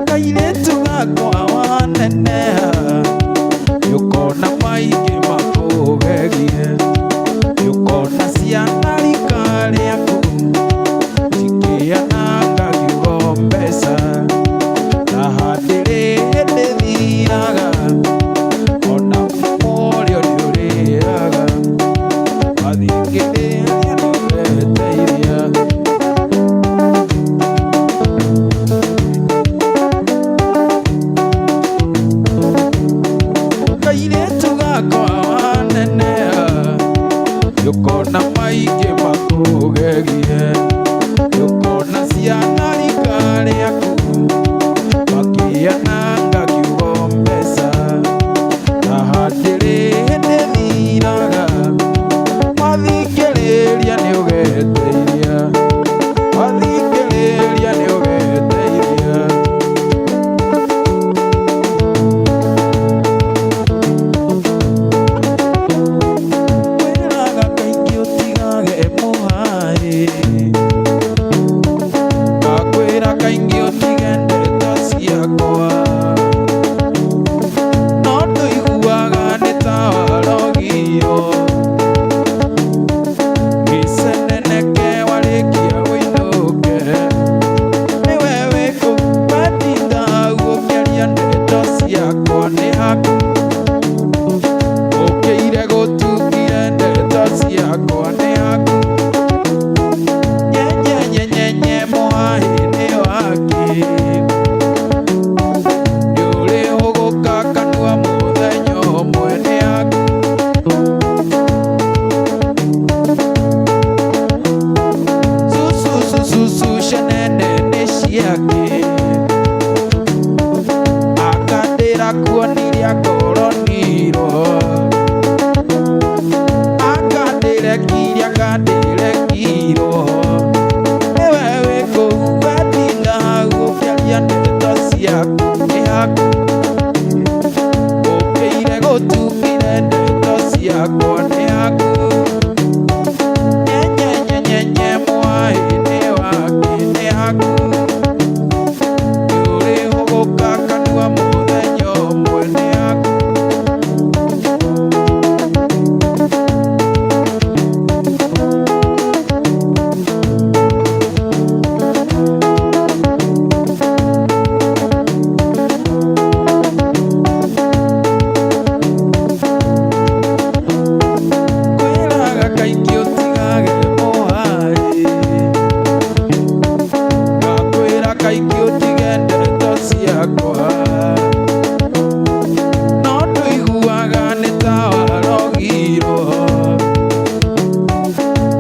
Kairĩtu gakwa waneneha nĩũkona maingĩ makũgegie, nĩũkona ciana rika rĩaku cikĩananga kiugo mbeca, na hatirĩ hĩndĩ thiraga ona mũrĩo nĩũrĩaga, wathikĩrĩria nĩũgeteithia. Kairĩtu gakwa waneneha nĩũkona maingĩ makũgegie, nĩũkona ciana rika rĩaku makĩananga kiugo mbeca, Haku ũkĩire gũtukire ndeto ciakwa nĩ haku nyenyenyenyenye mwaĩ nĩ wake nĩ haku nĩũrĩhũgũka kanua mũthenya ũmwe nĩ haku. Kwĩraga kaingĩ ũtigage mũhaĩ, ngakwĩra kaingĩ ũtige ndeto ciakwa, no ndũiguaga nĩ ta warogirwo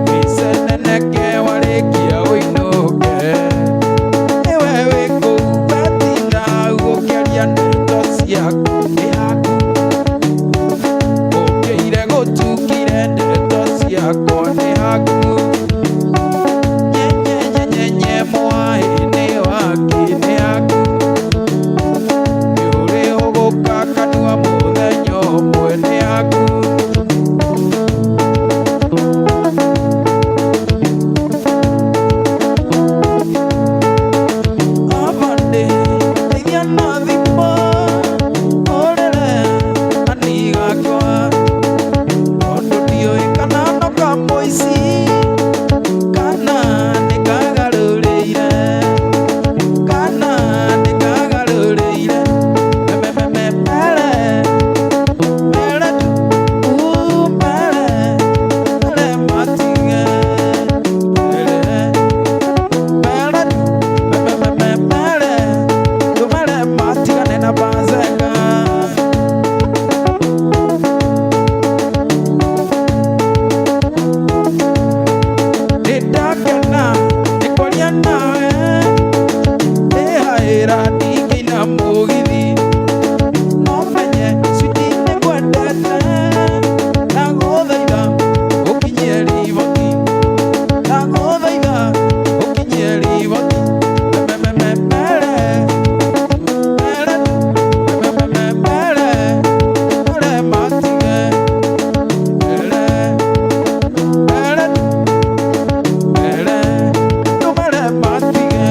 gĩceneneke warĩkia ũinũke, nĩwe wĩ kũu wetinda hau ũkĩaria ndeto ciaku nĩ haku ũkĩire gũtukire ndeto ciakwa nĩ haku nyenyenyenyenye mwaĩ nĩ wake nĩ haku nĩũrĩhũgũka kanua mũthenya ũmwe nĩ haku. Abande teithia na thimũ ũrĩre ani gakwa tondũ ndiũĩ kana no kamũici kana nĩ kagarũrĩire kana nĩ kagarũrĩire memememere mere tu mere mere matige mere mere tu memememere tumere matigane na bazenga. Nĩndakena nĩ kwaria nawe ndĩhaĩra ndingĩina mũgithi no menye switi nĩngwendete ndagũthaitha ũkinyie riboti ndagũthaitha ũkinyie riboti memememere mere memememere mere matige mere mere mere tumere matige.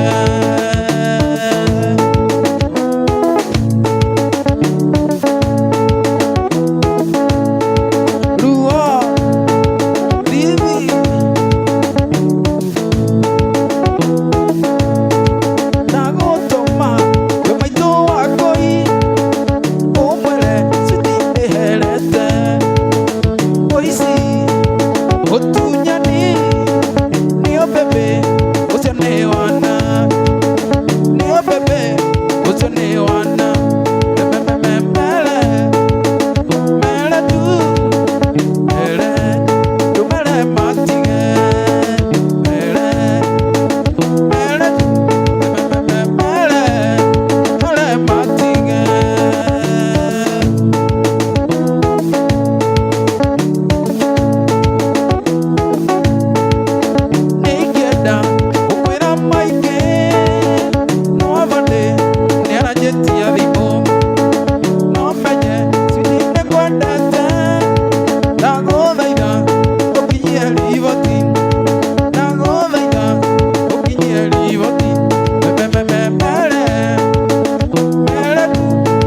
Ruo Bibi ndagũtũma kwĩ maitũ wakwa ũmwĩre switi ndĩherete ũici ũtunyani nĩo bebe ũcio nĩ wana nĩo bebe ũcio nĩ wana memememere mere tu mere tumere matige mere mere tu memememere mere matige. Nĩingĩenda gũkwĩra maingĩ no abande nĩaranjĩtia thimũ no menye switi nĩngwendete ndagũthaitha ũkinyie riboti ndagũthaitha ũkinyie riboti memememere mere tu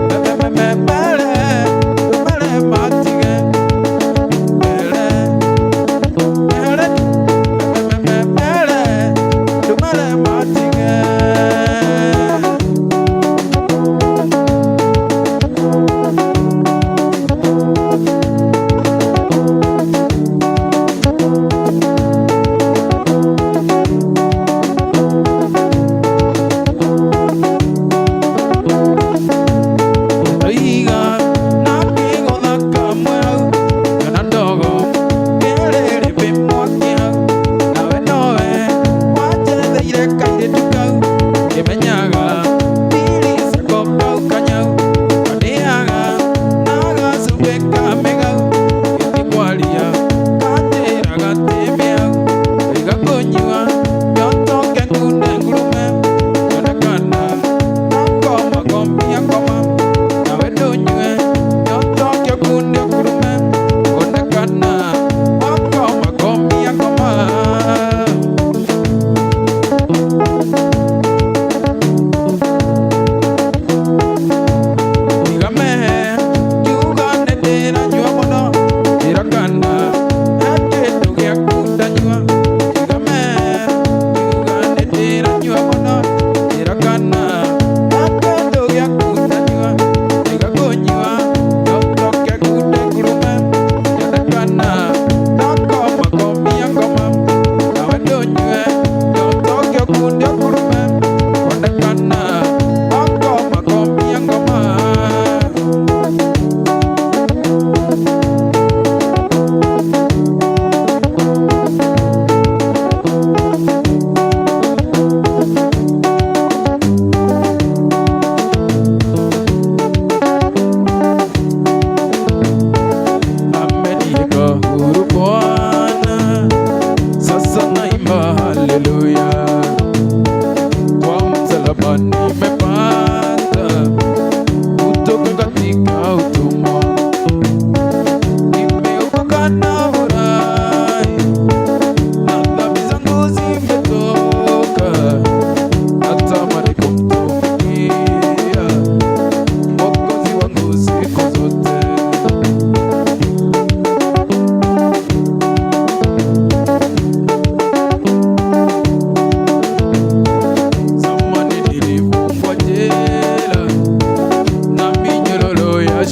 memememere tumere matige mere mere tu memememere tumere matige.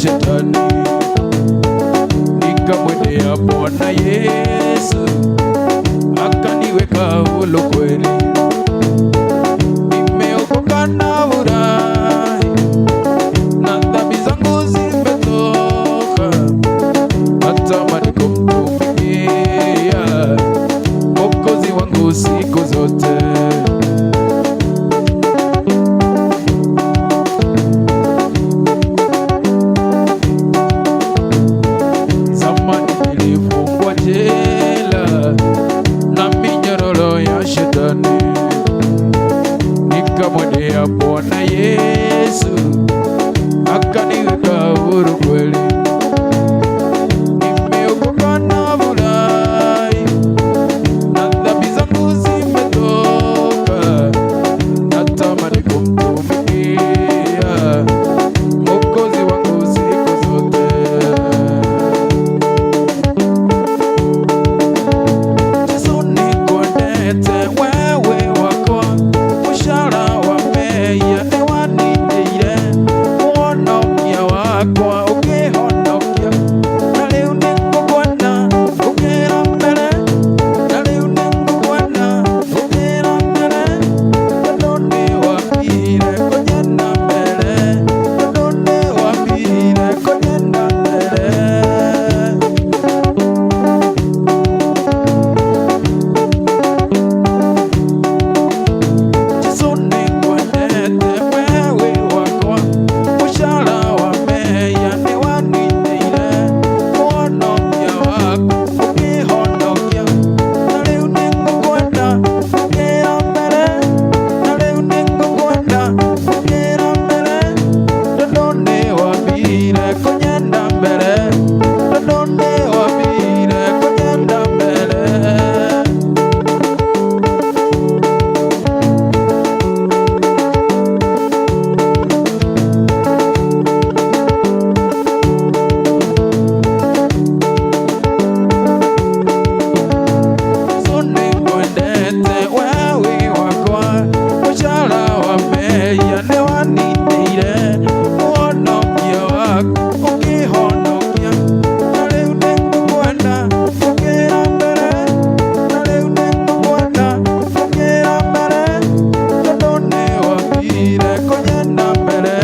Shetani, nikamwendea Bwana Yesu, akaniweka huru kweli. Nimeokoka na furahi, na dhambi zangu zimetoka, natamani kumtumikia Mwokozi wangu siku zote. Zamani nilifungwa jela na minyororo ya shetani, nikamwendea Bwana Yesu, akaniweka huru kweli. Nimeokoka na furahi, na dhambi zangu zimetoka, natamani kumtumikia Mwokozi wangu siku zote. Yesu nikwendete wewe wakwa, mũcara wa mehia nĩwanindĩire, mũhonokia wakwa ũkĩhonokia, na rĩu nĩngũkuona ũkĩra mbere, na rĩu nĩngũkuona ũkĩra mbere, tondũ nĩwambire kũnyenda mbere, tondũ nĩwambire kũnyenda mbere. Yesu nikwendete wewe wakwa, mũcara wa mehia nĩwanindĩire, mũhonokia waku ũkĩhonokia, na rĩu nĩngũkwenda ũkĩra mbere, na rĩu nĩngũkwenda ũkĩra mbere, tondũ nĩwambire kũnyenda mbere, tondũ nĩwambire kũnyenda mbere. Yesu nikwendete wewe wakwa, mũcara wa mehia nĩwanindĩire, mũhonokia waku ũkĩhonokia, na rĩu nĩngũkwenda ũkĩra mbere, na rĩu nĩngũkwenda ũkĩra mbere, tondũ nĩwambire kũnyenda mbere,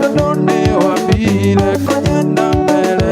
tondũ nĩwambire kũnyenda mbere.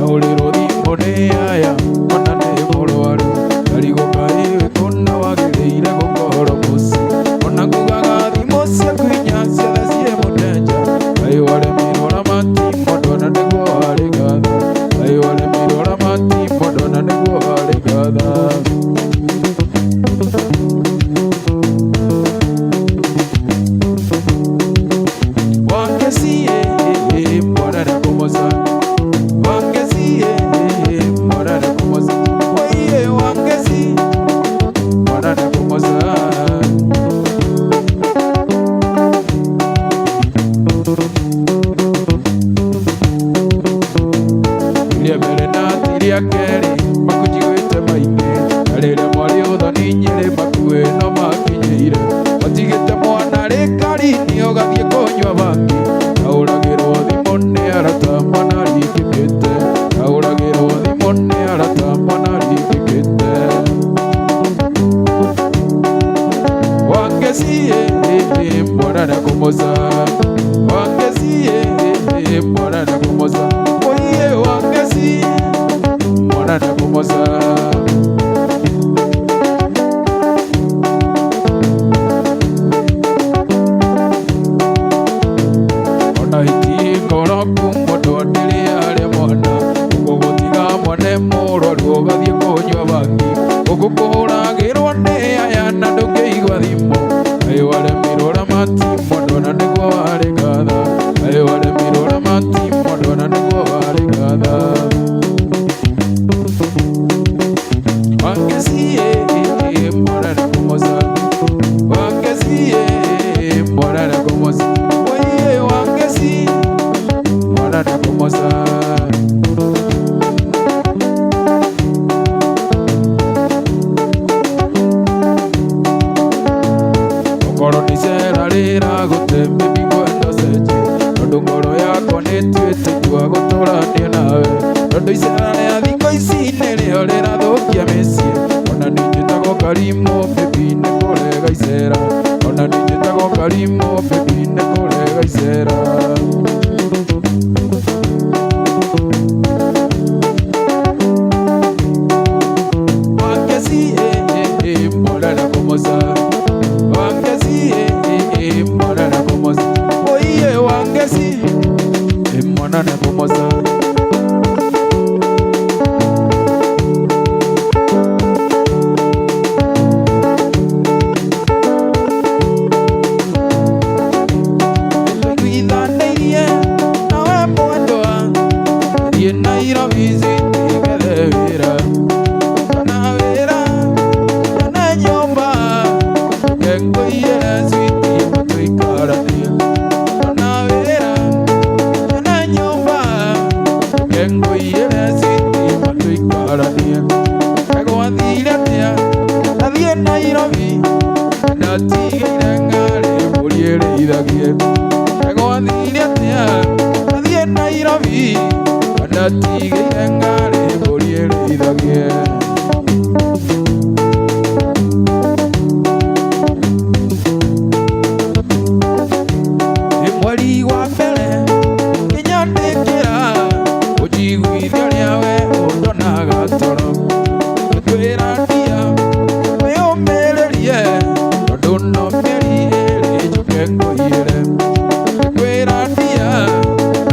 Ahũrĩrwo thimũ nĩ aya ona nĩ mũrwaru, ngarigwo kaĩ wĩ kũna wagĩrĩire gũkorwo mũciĩ, ona ngugaga thimũ ciaku inya ciothe ciĩ mũteja, kaĩ waremirwo ramati mũndũ ona nĩguo warĩ gatha, kaĩ waremirwo ramati mũndũ ona nĩguo warĩ gatha. Wangesie mwana na kumosa, wangesie mwana na kumosa, oye wangesi mwana na kumosa. Rĩa mbere na ti rĩa kerĩ makunjiguĩte maingĩ, na rĩrĩa mwarĩ ũthoni Nyĩrĩ makuĩ no makinyĩire, matigĩte mwana rĩkarini ũgathiĩ kũnyua bangi, ahũragĩrwo thimũ nĩ arata mwana arikĩkĩte, ahũragĩrwo thimũ nĩ arata mwana arikĩkĩte. Wangesie mwana na kumosa, wangesie mwana na kumosa, oye wangesie mwana na kumosa. Ona hiti ngoroku mũndũ ndĩrĩ arĩa mwana, ũgũgũtiga mwane mũrwaru ũgathiĩ kũnyua bangi, ũgũkũhũragĩrwo nĩ aya na ndũngĩigua thimũ, kaĩ waremirwo ramati mũndũ ona nĩguo warĩ gatha, kaĩ waremirwo ramati mũndũ ona nĩguo warĩ gatha. Korwo nĩ icera rĩragũte baby ngwenda ũcenjie, tondũ ngoro yakwa nĩtuĩte itua gũtũrania nawe. Tondũ icera rĩa thikũ ici nĩrĩo rĩrathũkia mĩciĩ. Ona niĩ njĩtagwo Karimũ baby nĩ kũrega icera. Ona niĩ njĩtagwo Karimũ baby nĩ kũrega icera. Wangeci eh eh eh morena komosa. Wangeci eh eh eh morena komosa. Oiye wangeci eh morena komosa. Nĩtũiguithanĩirie nawe mwendwa, thiĩ Nairobi City ngethe wĩra. Ndona wĩra nyone nyũmba, njoke ngũiyĩre switi tũikaranie. Ndona wĩra nyone nyũmba, njoke ngũiyĩre switi tũikaranie. Gwathire atĩa ndathiĩ Nairobi, ndatigĩire ng'arĩ mbũri ĩrĩithagie. Gwathire atĩa ndathiĩ Nairobi, ndatigĩire ng'arĩ mbũri ĩrĩithagie. Nĩ mweri wa mbere ngĩnyandĩkĩra, ũnjiguithie ũrĩa we ũndonaga toro. Ngĩkwĩra ndia wĩyũmĩrĩrie, tondũ no mĩeri ĩĩrĩ njũke ngũiyĩre. Ngĩkwĩra ndia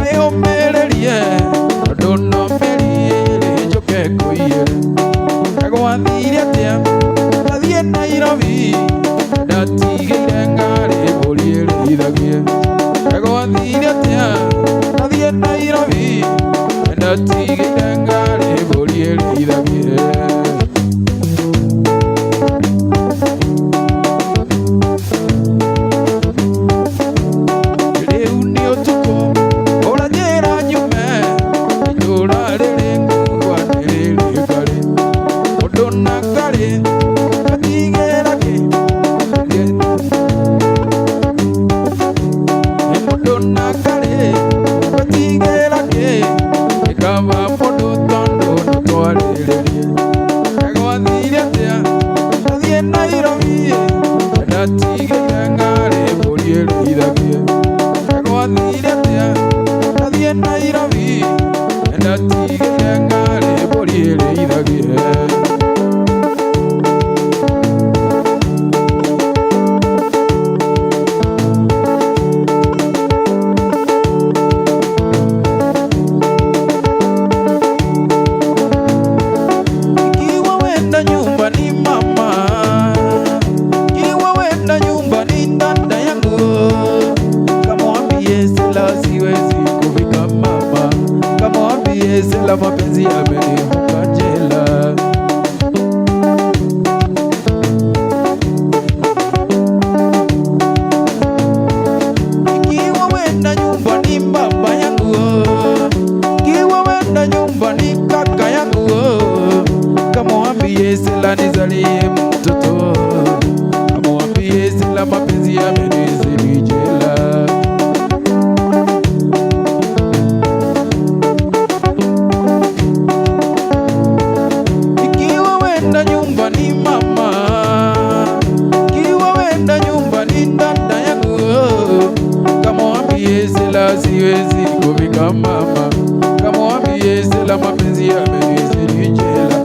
wĩyũmĩrĩrie, tondũ no mĩeri ĩĩrĩ njũke ngũiyĩre. Gwathire atĩa ndathiĩ Nairobi, ndatigĩire ng'arĩ mbũri ĩrĩithagie. Gwathire atĩa ndathiĩ Nairobi, ndatigĩire ng'arĩ mbũri ĩrĩithagie. Rĩu nĩ ũtukũ ũranjĩra nyume, itũũra rĩrĩ ngũgwa nĩ rĩrĩ ngarĩ. Mũndũ na ngarĩ gatigĩra kĩ, nĩ mũndũ na ngarĩ gatigĩra kĩ, nĩ kaba mũndũ tondũ no twarĩrĩrie. Gwathire atĩa ndathiĩ Nairobi, ndatigĩire ng'arĩ mbũri ĩrĩithagie. Gwathire atĩa ndathiĩ Nairobi, ndatigĩire ng'arĩ mbũri ĩrĩithagie. Ikiwa wenda nyumbani mama, ikiwa wenda nyumbani dada yangu, kamwambie Sela siwezi kufika mama, kamwambie Sela mapenzi yamenivuka jela. Ikiwa wenda nyumbani baba yangu, ikiwa wenda nyumbani kaka yangu, kamwambie Sela nizalie mtoto, kamwambie Sela mapenzi yamenizidi jela. Ikiwa wenda nyumbani mama, ikiwa wenda nyumbani dada yangu, kamwambie Sela siwezi kufika mama, kamwambie Sela mapenzi yamenizidi jela.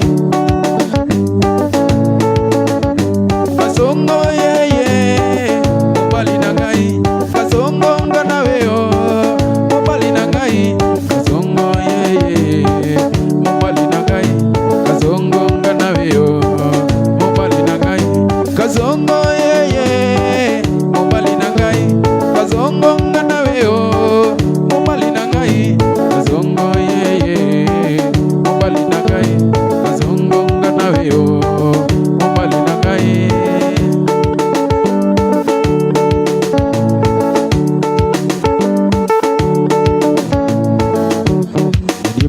Kasongo yeye mobali na ngai, kasongo nga nawe o mobali na ngai, kasongo yeye mobali na ngai, kasongo nga nawe o mobali na ngai, kasongo yeye mobali na ngai, kasongo nga nawe o mobali na ngai, kasongo yeye mobali na ngai, kasongo nga nawe o mobali na ngai.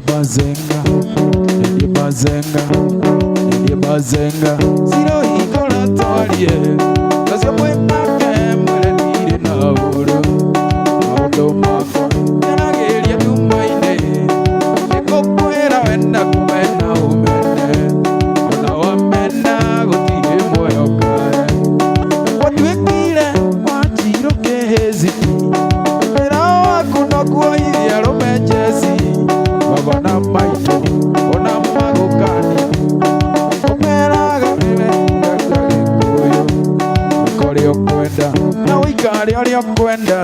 Bazenga, bazenga, bazenga. Siro ikola twarie, kacio mwĩnake ũkwenda na ũikare ũrĩa ũkwenda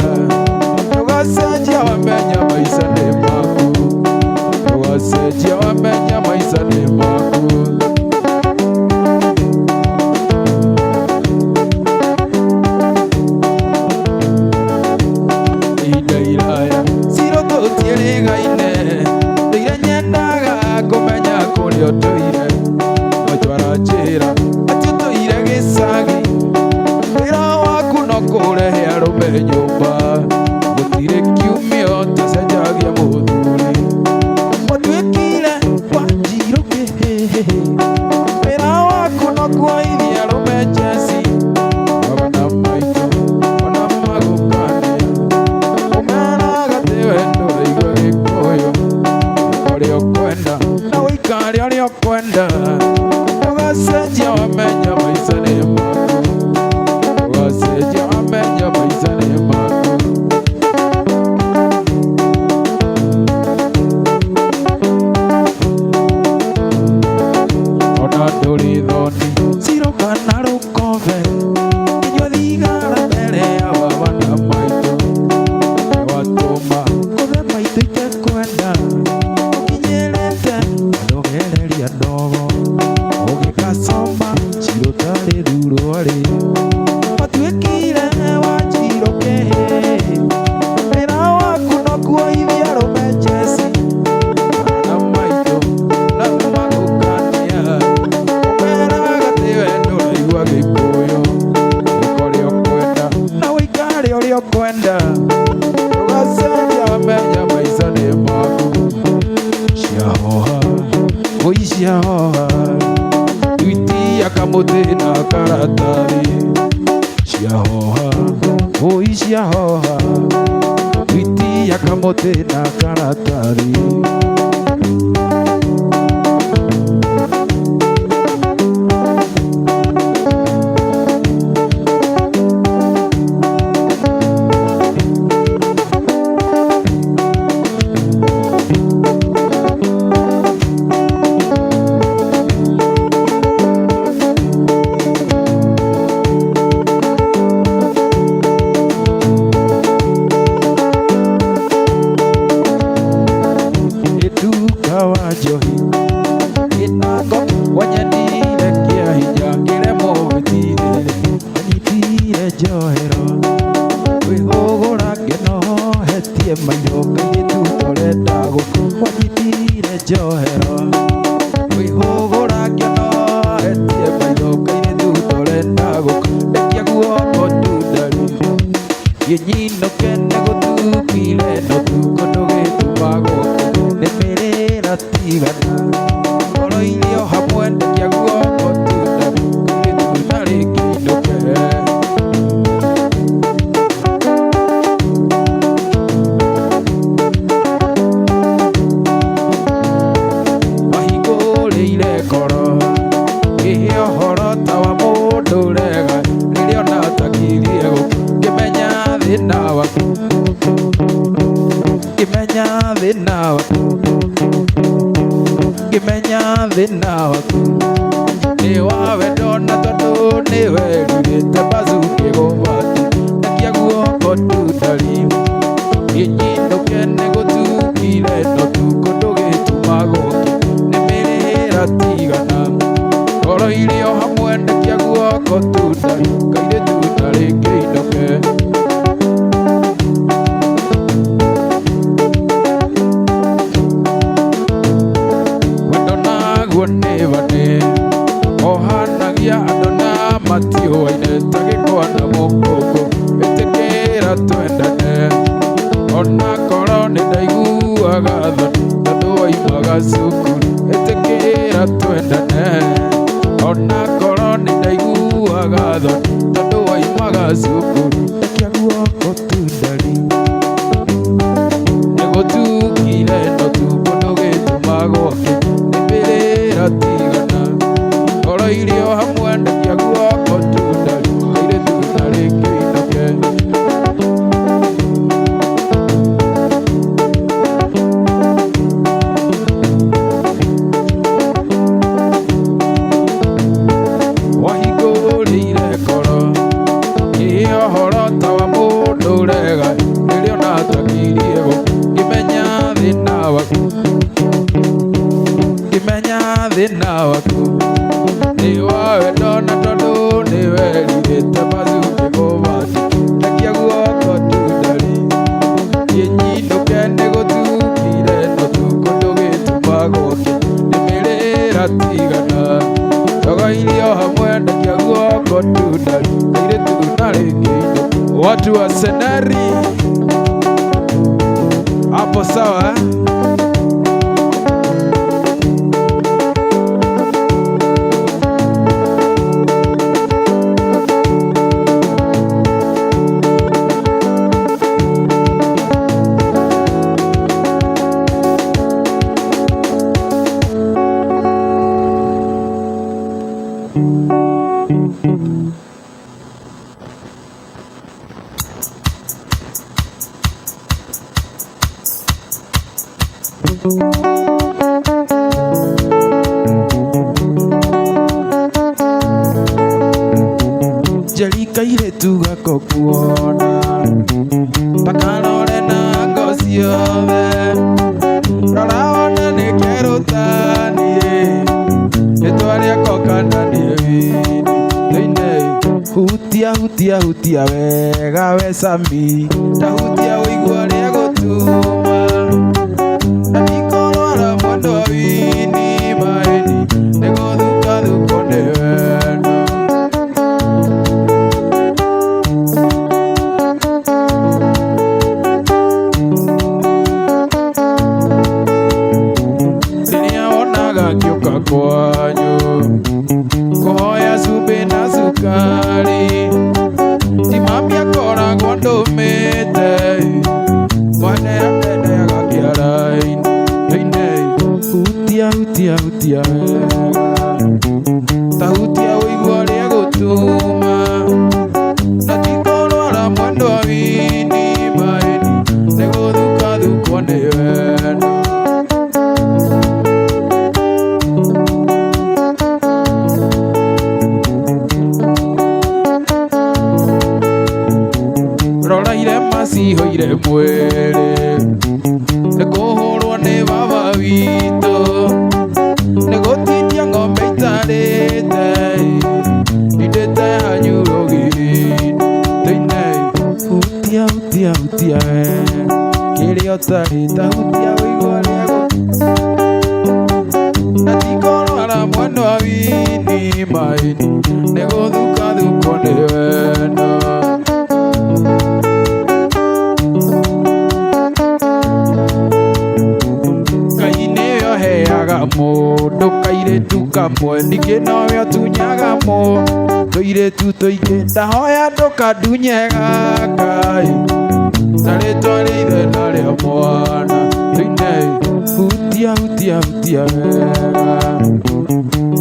ndũgacenjia wamenya maica nĩ maku ndũgacenjia wamenya maica nĩ maku. Ihinda iraya ciro tũtiĩrĩgaine ndũire nyendaga kũmenya kũrĩa ũtũire matwara njĩra atĩ ũtũire gĩcagi wĩra waku no kũrehe arũme nyũmba gũtirĩ kiumia ũtacenjagia mũthuri watuĩkire wanjirũ kĩhĩhĩ wĩra waku no kuoithia arũme njeci magana maitũ ona magũkania ũmeraga atĩ we ndũraigua gĩkũyũ ũrĩa ũkwenda na ũikare ũrĩa ũkwenda ndũgacenjia wamenya maica nĩ maku ndũgacenjia wamenya maica nĩ maku. Ona ndũrĩ thoni ciro kana rũkombe kĩnyua thigara mbere ya baba na maitũ nĩwatũma ngũthe maitũ itekwenda ũkinyĩrĩte ndũgereria ndogo ũgĩkacoma ciro tarĩ thuruarĩ watuĩkire wanjirũ kĩhĩ wĩra waku no kuoithia arũme njeci na maitũ na magũkania ũmeraga atĩ we ndũraigua gĩkũyũ ĩka ũrĩa ũkwenda na ũikare ũrĩa ũkwenda ndũgacenjia wamenya maica nĩ maku. Ciahoha wũi ciahoha thuitia kamũtĩ na karatathi ciahoha wũi ciahoha thuitia kamũtĩ na karatathi. Ĩtuka wa njohi ĩnako wanyendire kĩa hinya ngĩremwo gwĩtirĩrĩria wanyitire njohero kwĩhũgũra ngĩnohetie maitho kairĩtu tũrenda gũkũ wanyitire njohero kwĩhũgũra ngĩnohetie maitho kairĩtu tũrenda gũkũ ndekia guoko tu ndari gĩnyinũke nĩ gũtukire no tuko ndũgĩtuma gũkũ nĩ mĩrĩra tigana ngoro irio hamwe ndekia guoko tu ndari kairĩtu ndarĩ kĩinũke. Wahingũrĩire ngoro ngĩhe ũhoro ta wa mũndũ ũrega rĩrĩa ona takirie gũkũ ngĩmenya thĩna waku ngĩmenya thĩna waku ngĩmenya thĩna waku nĩ wa wendo na tondũ nĩ werurĩte mbacu ngĩgũbati ndekia guoko tu ndari gĩnyinũke nĩ gũtukire no tukũ ndũgĩtuma gũkĩ nĩ mĩrĩra tigana ngoro irio hamwe ndekia guoko tu ndari kairĩtu ndarĩ kĩinũke. Wendo naguo nĩ bane ohanagia andũ na matiũaine ta gĩkwa na mũkũngũ ĩtĩkĩra twendane ona korwo nĩ ndaiguaga thoni tondũ waimaga cukuru ĩtĩkĩra twendane ona korwo nĩ ndaiguaga thoni tondũ waimaga cukuru ndekia guoko tu ndari nĩ gũtukire no tukũ ndũgĩtuma gwake nĩ mĩrĩra tigana ngoro irio hamwe ndekia guoko tu ndari kairĩtu ndarĩ kĩinũke. waku nĩ wa wendo na tondũ nĩ werirĩte macumbĩ mũbati ndekia guoko tu ndarĩ nyinũke nĩ gũtukire no tukũ ndũgĩtuma gwake nĩmĩrĩra tigana togoirio hamwe ndekia guoko tu ndarĩ kairĩtu na rĩngĩ watu wa senari hapo sawa eh? Njeri kairĩtu gako kuona takarore na ngo ciothe rora wone nĩ kerũ taniĩ rĩtwa rĩako kana nĩ wini thĩinĩ hutia hutia hutia wega we Sami ta hutia ũigua rĩa gũtuma na ndikũrwara mwendwa wini maĩni nĩ gũthukathukwo nĩ wendo. Rĩrĩa wonaga ngĩũka kwanyu kũhoya cumbĩ na cukari ti mami akoragwo ndũmĩte mwene atendeaga kĩara-inĩ thĩinĩ hutia hutia hutia wega ta hutia ũigua rĩa gũtuma na ti kũrwara mwendwa wini maĩni nĩ gũthukathukwo nĩ wendo. Rora irema ciihũire mwĩrĩ nĩ kũhũrwo nĩ baba witũ nĩ gũtindia ng'ombe itarĩte ndindĩte hanyu rũgiri-inĩ thĩinĩ hutia hutia hutia wega kĩrĩa ũtarĩ ta hutia ũigua rĩa gũ na ti kũrwara mwendwa wini maĩni nĩ gũthukathukwo nĩ wendo. Ngai nĩwe ũheaga mũndũ kairĩtu kamwe ningĩ nowe ũtunyaga tũirĩtu tũingĩ ndahoya ndũkandunye gaka ĩ na rĩtwa rĩa ithe na rĩa mwana thĩinĩ hutia hutia hutia wega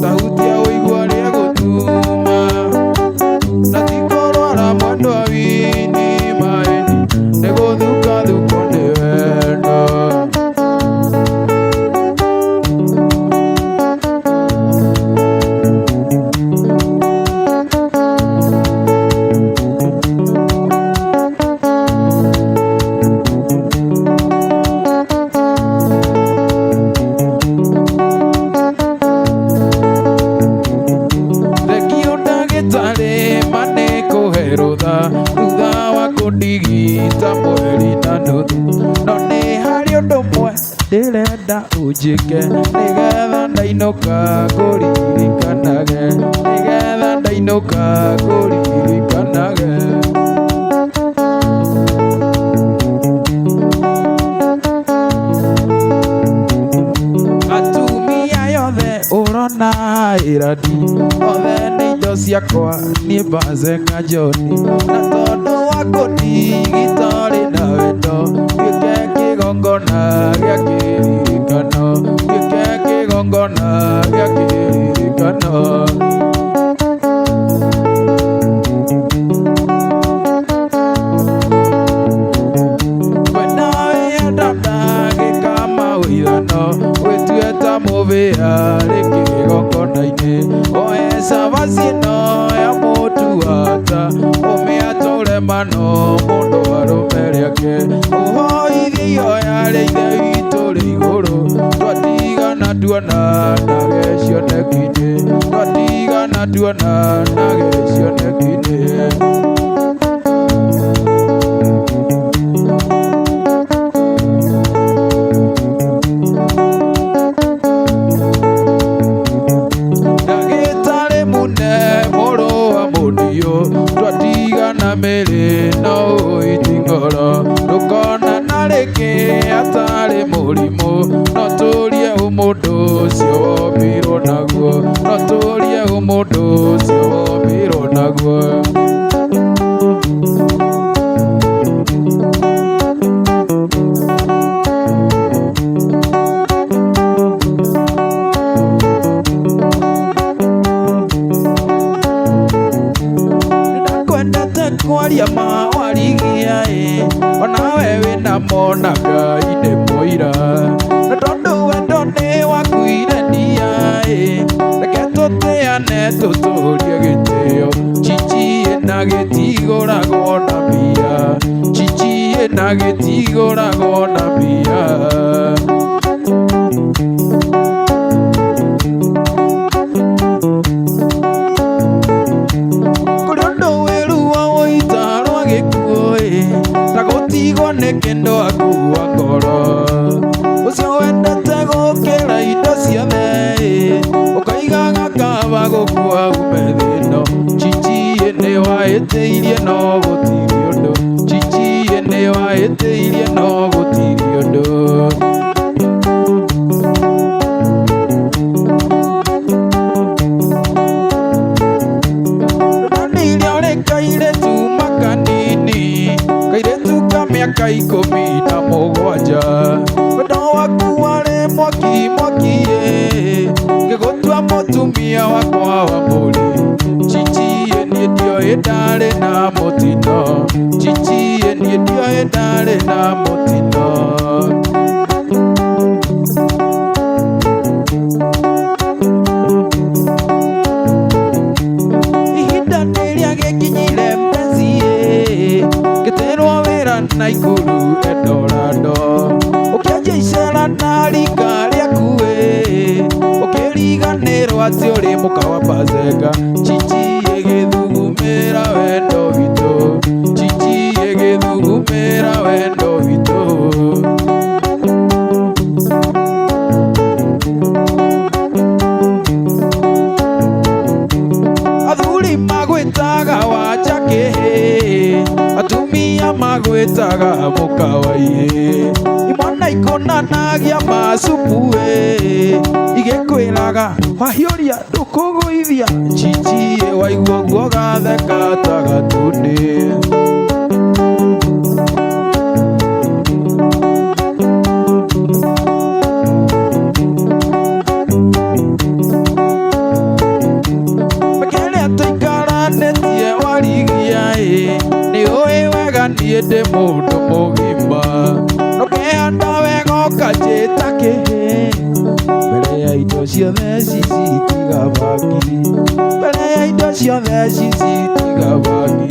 ta hutia ũigua rĩa gũtuma na ti kũrwara mwendwa wini maĩni nĩ gũthukathukwo nĩ wendo. Thengio ndagĩtarĩ ma nĩ kũhe rũtha thutha wa kũndigita mweri na nuthu no nĩ harĩ ũndũ ũmwe ndĩrenda ũnjĩke nĩgetha ndainũka ngũririkanage nĩgetha ndainũka ngũririkanage. Atumia yothe ũrona ĩradi othe nĩ indo ciakwa niĩ Bazenga John na tondũ wa kũndigita ũrĩ na wendo gĩke kĩgongona gĩa kĩririkano gĩke kĩgongona gĩa kĩririkano. Kwenda wĩenda ndagĩka mawĩthano wĩtue ta mũbĩa rĩ kĩgongona-inĩ oe cabaci ĩno ya mũtu ata ũmĩatũre mano mũndũ arũme rĩake ũhoithie ihoya rĩa ithe witũ rĩ igũrũ twatigana tuona nage cioneki-inĩ, twatigana tuona nage cioneki-inĩ. Ndagĩtarĩ mune mũrũ wa mũndiũ, twatigana mĩrĩ no ũiti ngoro, ndũkonana rĩngĩ atarĩ mũrimũ, no tũrie ũmũndũ ũcio wombirwo naguo, no tũrie ũmũndũ ũcio wombirwo naguo. Ndakwendete kwaria ma warigia ĩ, onawe wĩna mona Ngai nĩ mũira, na tondũ wendo nĩ wakuire ndia ĩ, reke tũtĩane tũtũrie gĩtĩo, chichi ĩna gĩtigũragwo na mbia, chichi ĩna gĩtigũragwo na mbia. Kũrĩ ũndũ wĩruo wũita rwa gĩkuũ ĩ, ta gũtigwo nĩ kĩndũ akua ngoro, ũcio wendete gũkĩra indo ciothe ĩ, ũkaigaga kaba gũkua ume thĩ ĩno, chichi ĩ nĩ wahĩtĩirie no gũtirĩ ũndũ, chichi ĩ nĩ wahĩtĩirie no gũtirĩ ũndũ. Ndonire ũrĩ kairĩtu makanini, kairĩtu ka mĩaka 17, wendo waku warĩ mwaki mwaki ĩ, ngĩgũtua mũtumia wakwa wa mũri, chichi ĩ niĩ ndioĩ ndarĩ na mũtino, chichi ĩ niĩ ndioĩ ndarĩ na mũtino. Ihinda rĩrĩa gĩkinyire mpenzi ĩ, ngĩtĩrwo wĩra Naikuru Eldorado, ũkĩanjia icera na rika rĩaku ĩ, ũkĩriganĩrwo atĩ ũrĩ mũka wa Bazenga, chichi ĩgĩthugumĩra wendo witũ, chichi ĩgĩthugumĩra wendo witũ. Athuri magwĩtaga wanja kĩhĩ, atumia magwĩtaga mũka wa ihĩ, imwana ikonanagia macupu ĩ, igĩkwĩraga wahiũria ndũkũgũithia, chichi ĩ waigua ũguo gatheka ta gatuni. Kĩrĩa tũikaranĩtie warigia ĩ, nĩ ũĩ wega niĩ ndĩ mũndũ mũgima, ndũkehanda wega ũkanjĩta kĩhĩ, mbere ya indo ciothe cici tiga bangi, mbere ya indo ciothe cici tiga bangi,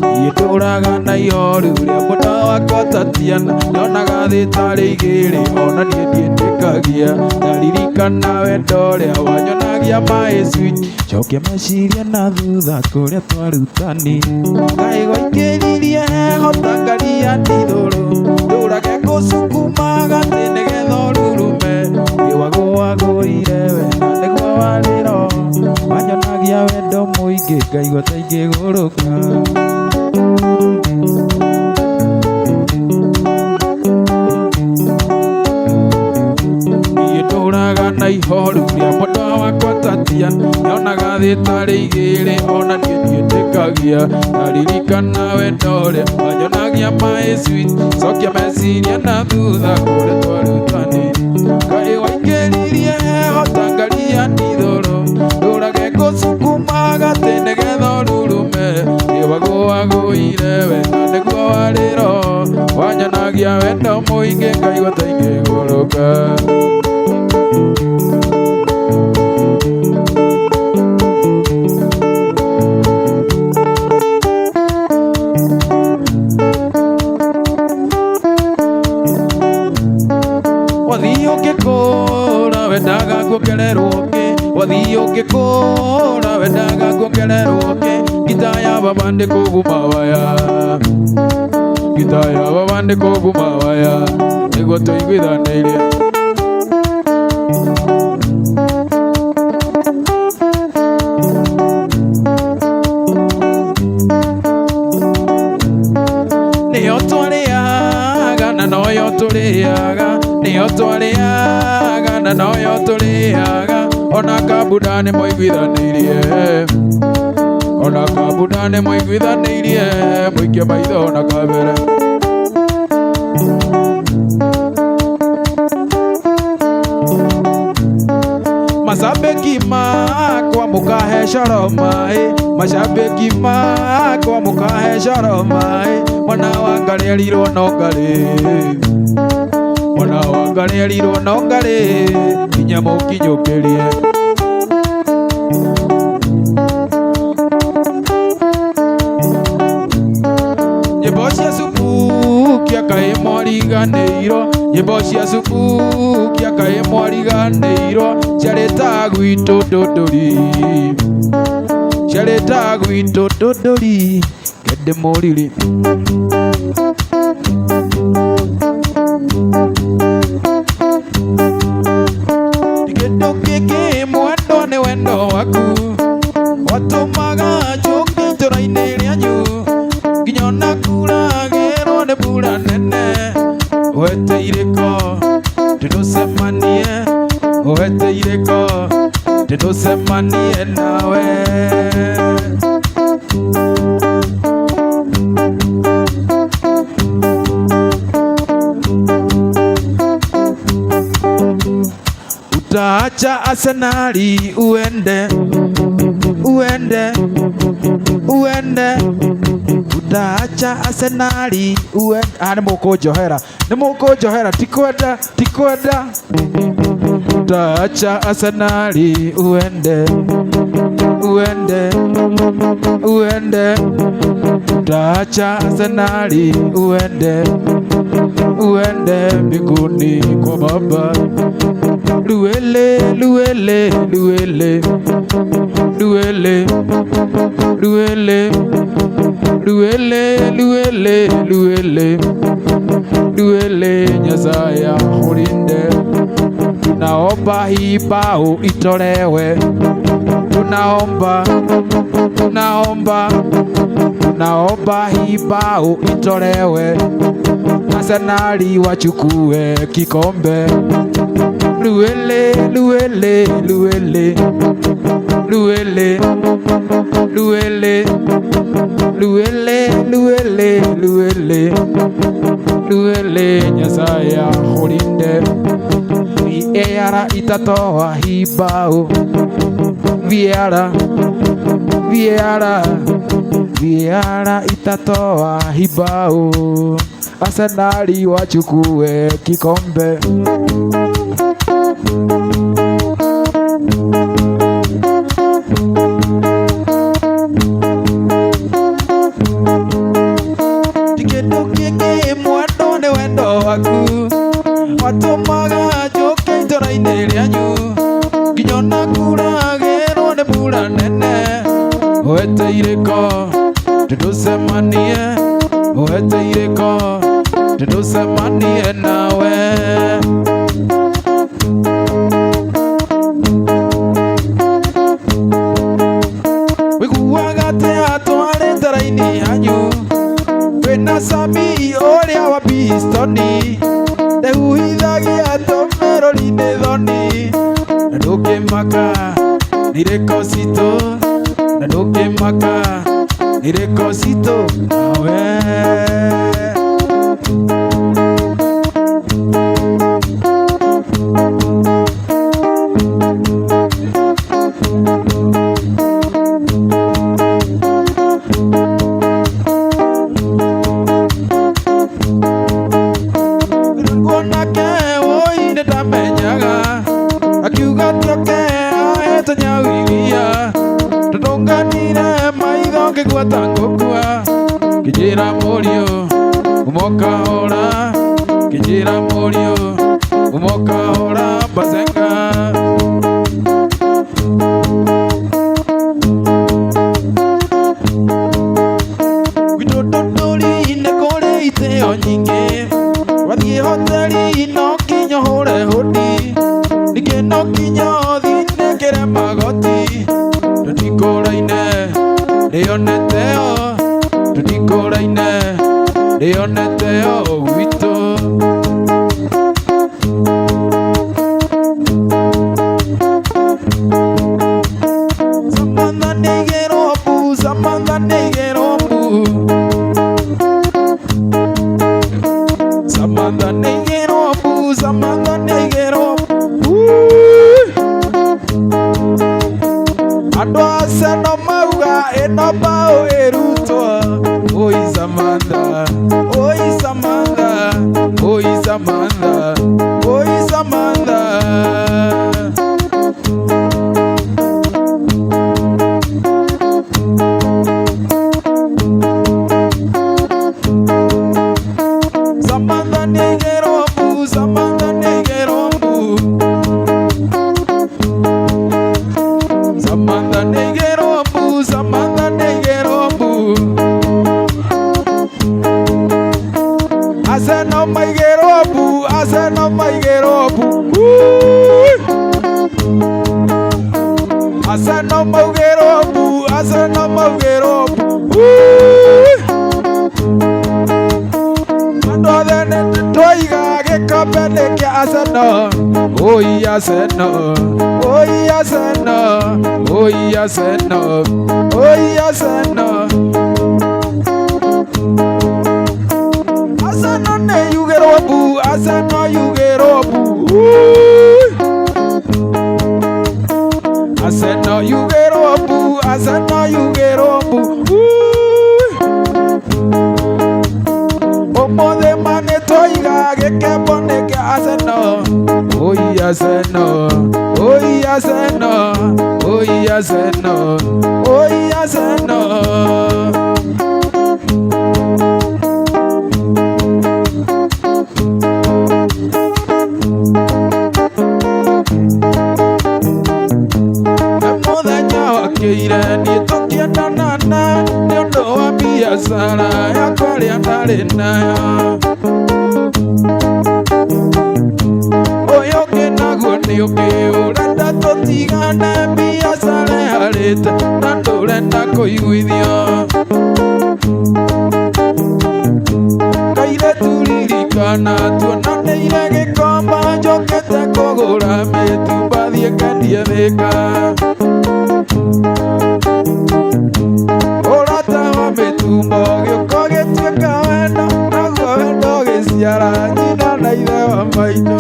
niĩ ndũraga na ihoru rĩa mũno wakwa Tatiana, nyonaga thĩ tarĩ igĩrĩ ona niĩ ndiĩtĩkagia, ndaririkana wendo ũrĩa wanyonagia my sweet, cokia meciria na thutha kũrĩa twarutani, kaĩ gwaikĩririe heho ta ngaria ndithũrũ, ndũrage ngũcukuma gatĩ nĩgetha ũrurume, nĩwagũagũire we na nĩguo warĩro, wanyonagia wendo mũingĩ ngaigua ta ingĩgũrũka. Niĩ ndũraga na ihoru rĩa mwendwa wakwa Tatiana, nyonaga thĩ tarĩ igĩrĩ ona niĩ ndiĩtĩkagia, ndaririkana wendo ũrĩa wanyonagia my sweet, cokia meciria na thutha kũrĩa twarutani, kaĩ waikĩririe heho ta ngaria ndithũrũ, ndũrage ngũcukuma gatĩ nĩgetha ũrurume, nĩwagũagũire we na nĩguo warĩro, wanyonagia wendo mũingĩ ngaigua ta ingĩgũrũka. Wathiĩ ũngĩkũra wendaga Nguongererwo kĩ? Wathiĩ ũngĩkũra wendaga nguongererwo kĩ? Ngita ya baba ndĩkũguma waya, ngita ya baba ndĩkũguma waya, nĩguo tũiguithanĩirie. Nĩyo twarĩaga na noyo tũrĩaga, nĩyo twarĩaga na noyo tũrĩaga, ona kabunda nĩ moiguithanĩirie, ona kabunda nĩ moiguithanĩirie, mũikie maitho na kabere. Macambĩki makwa mũkahe coro maĩ, macambĩki makwa mũkahe coro maĩ, mwana wa ngarĩ erirwo no ngarĩ, mwana wa ngarĩ erirwo no ngarĩ, nginya mũkinyũkĩrie. Nyĩmbo cia Subukia kaĩ mwariganĩirwo, nyĩmbo cia Subukia kaĩ mwariganĩirwo, ciarĩ ta gwitũ ndũndũri, ciarĩ ta gwitũ ndũndũri, kende mũriri. Kĩndũ kĩngĩ mwendwa nĩ wendo waku, watũmaga njũke itũra-inĩ rĩanyu, nginya ona kuragĩrwo nĩ mbura nene, weteire ko ndĩndũcemanie, weteire ko ndĩndũcemanie nawe. Utaacha Arsenali uende, uende, uende, utaacha Arsenali uende. Ah, nĩ mũkũnjohera, nĩ mũkũnjohera, tikwenda, tikwenda. Utaacha Arsenali uende, uende, uende, utaacha Arsenali uende, uende mbinguni kwa Baba. Luele, luele, luele, luele, luele, luele, luele, luele, luele, Nyasaye akulinde. Tunaomba hii bao itolewe, tunaomba, tunaomba, tunaomba hii bao itolewe, Arsenali wachukue kikombe. Luele, luele, luele, luele, luele, luele, luele, luele, luele, Nyasaye akulinde. VAR itatoa hii bao, VAR, VAR, VAR itatoa hii bao, Arsenali wachukue kikombe. Kĩndũ kĩngĩ mwendwa nĩ wendo waku, watũmaga njũke itũra-inĩ rĩanyu, nginya ona kuragĩrwo nĩ mbura nene, weteire ko ndĩndũcemanie, weteire ko ndĩndũcemanie nawe. Wĩiguaga atĩa twarĩte raini yanyu, twĩna Sami ũrĩa wa pistoni, ndehuhithagia tũmĩrũri-inĩ thoni, na ndũkĩmaka nĩ irĩko citũ, na ndũkĩmaka nĩ irĩko citũ nawe. Nake woi nĩ ndamenyaga, akiuga tioke ahetwo nyau iria, tũtũnganire maitho ngĩgua ta ngũkua, ngĩnjĩra mũriũ uma ũkahora, ngĩnjĩra mũriũ uma ũkahora bazenga. nyingĩ. Wathiĩ hoteli no nginya ũhũre hũndi, ningĩ no nginya ũthiĩ nĩkĩre magoti. Tũtikũraine nĩoneteo, tũtikũraine nĩoneteo gwitũ. Samantha nĩaigĩrwo mbu, Samantha nĩaigĩrwo mbu. Samantha nĩaigĩrwo mbu, Samantha nĩaigĩrwo mbu. Andũ a Arsenal mauga ĩno mbaũ ĩrutwo. Oi Samantha, oi Samantha, oi Samantha, oi Samantha. Samantha nĩaigĩrwo mbu, Samantha nĩaigĩrwo mbu. Samantha nĩaigĩrwo mbu, Samantha nĩaigĩrwo mbu. Arsenal maigĩrwo mbu, Arsenal maigĩrwo mbu. Woo! Arsenal maugĩrwo mbu, Arsenal maugĩrwo mbu. Woo! Andũ othe nĩtwaiga gĩkombe nĩ kĩa Arsenal. Oi Arsenal, oi Arsenal, oi Arsenal, oi Arsenal. Arsenal nĩ yugĩrwo mbu, Arsenal yugĩrwo mbu. Woo! Arsenal yugĩrwo mbu, Arsenal yugĩrwo mbu. Woo! Ũmũthĩ ma nĩtwaiga gĩkembo nĩ kĩa Arsenal. Oi Arsenal, oi Arsenal, oi Arsenal, oi Arsenal. Na mũthenya wakĩire niĩ tũkĩendana na nĩ ũndũ wa biacara yakwa ĩrĩa ndarĩ nayo. Ũyũ ũngĩ naguo nĩ ũngĩ ũrenda tũtigane biacara ĩharĩte na ndũrenda kũiguithio. Kairĩtu ririkana tuonanĩire gĩkomba njũkĩte kũgũra mĩtumba thiĩ ngendie Thĩka. Ũrata wa mĩtumba ũgĩũka ũgĩtuĩka wendo, naguo wendo ũgĩciara nyina na ithe wa maitũ.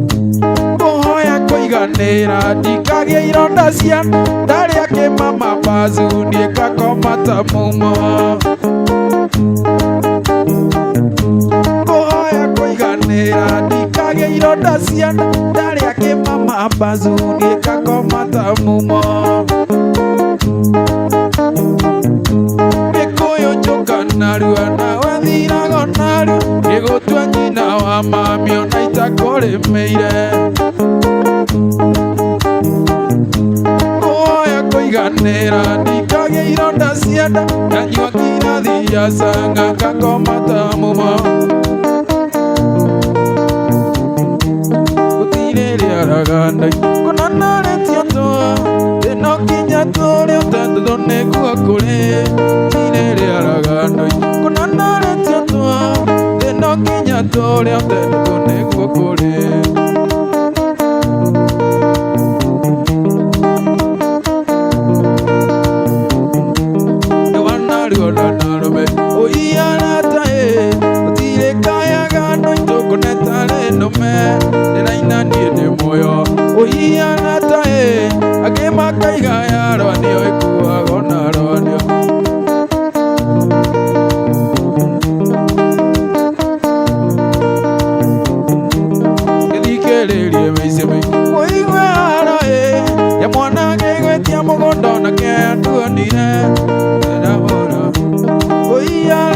Ngũhoya kũiganĩra ndikagĩe ironda cia ndarĩa kĩmama bazu niĩ ngakoma ta mumo. Ngũhoya kũiganĩra ndikagĩe ironda cia ndarĩa kĩmama bazu niĩ ngakoma ta mumo. Gĩkũyũ njũka narua nawe thirago narua gĩgũtua nyina wa mami ona itakũrĩmĩire. Ngũhoya kũiganĩra ndikagĩe ironda cia nda ndanyua ngirathi ya canga ngakoma ta mumo. Gũtirĩ rĩaraga ndai kũna narĩtio tũ ĩno nginya tũrĩ ũtandũ nĩguo kũrĩ. Gũtirĩ rĩaraga ndai kũna narĩtio tũ ĩno nginya tũrĩ ũtandũ nĩguo kũrĩ. Nĩwanaruo na narume ũiarata ĩ gũtirĩ kayaga no itũkũnetarĩ nũme ndĩraina niĩ ndĩ muoyo ũiarata ĩ angĩ makaiga yarwanio ĩkuago na rwanio. Gĩthikĩrĩrie mĩici ũigue haro ĩ ya mwana agĩgwĩtia mũgũnda onake nduonire. Ndĩrahũra ũiarata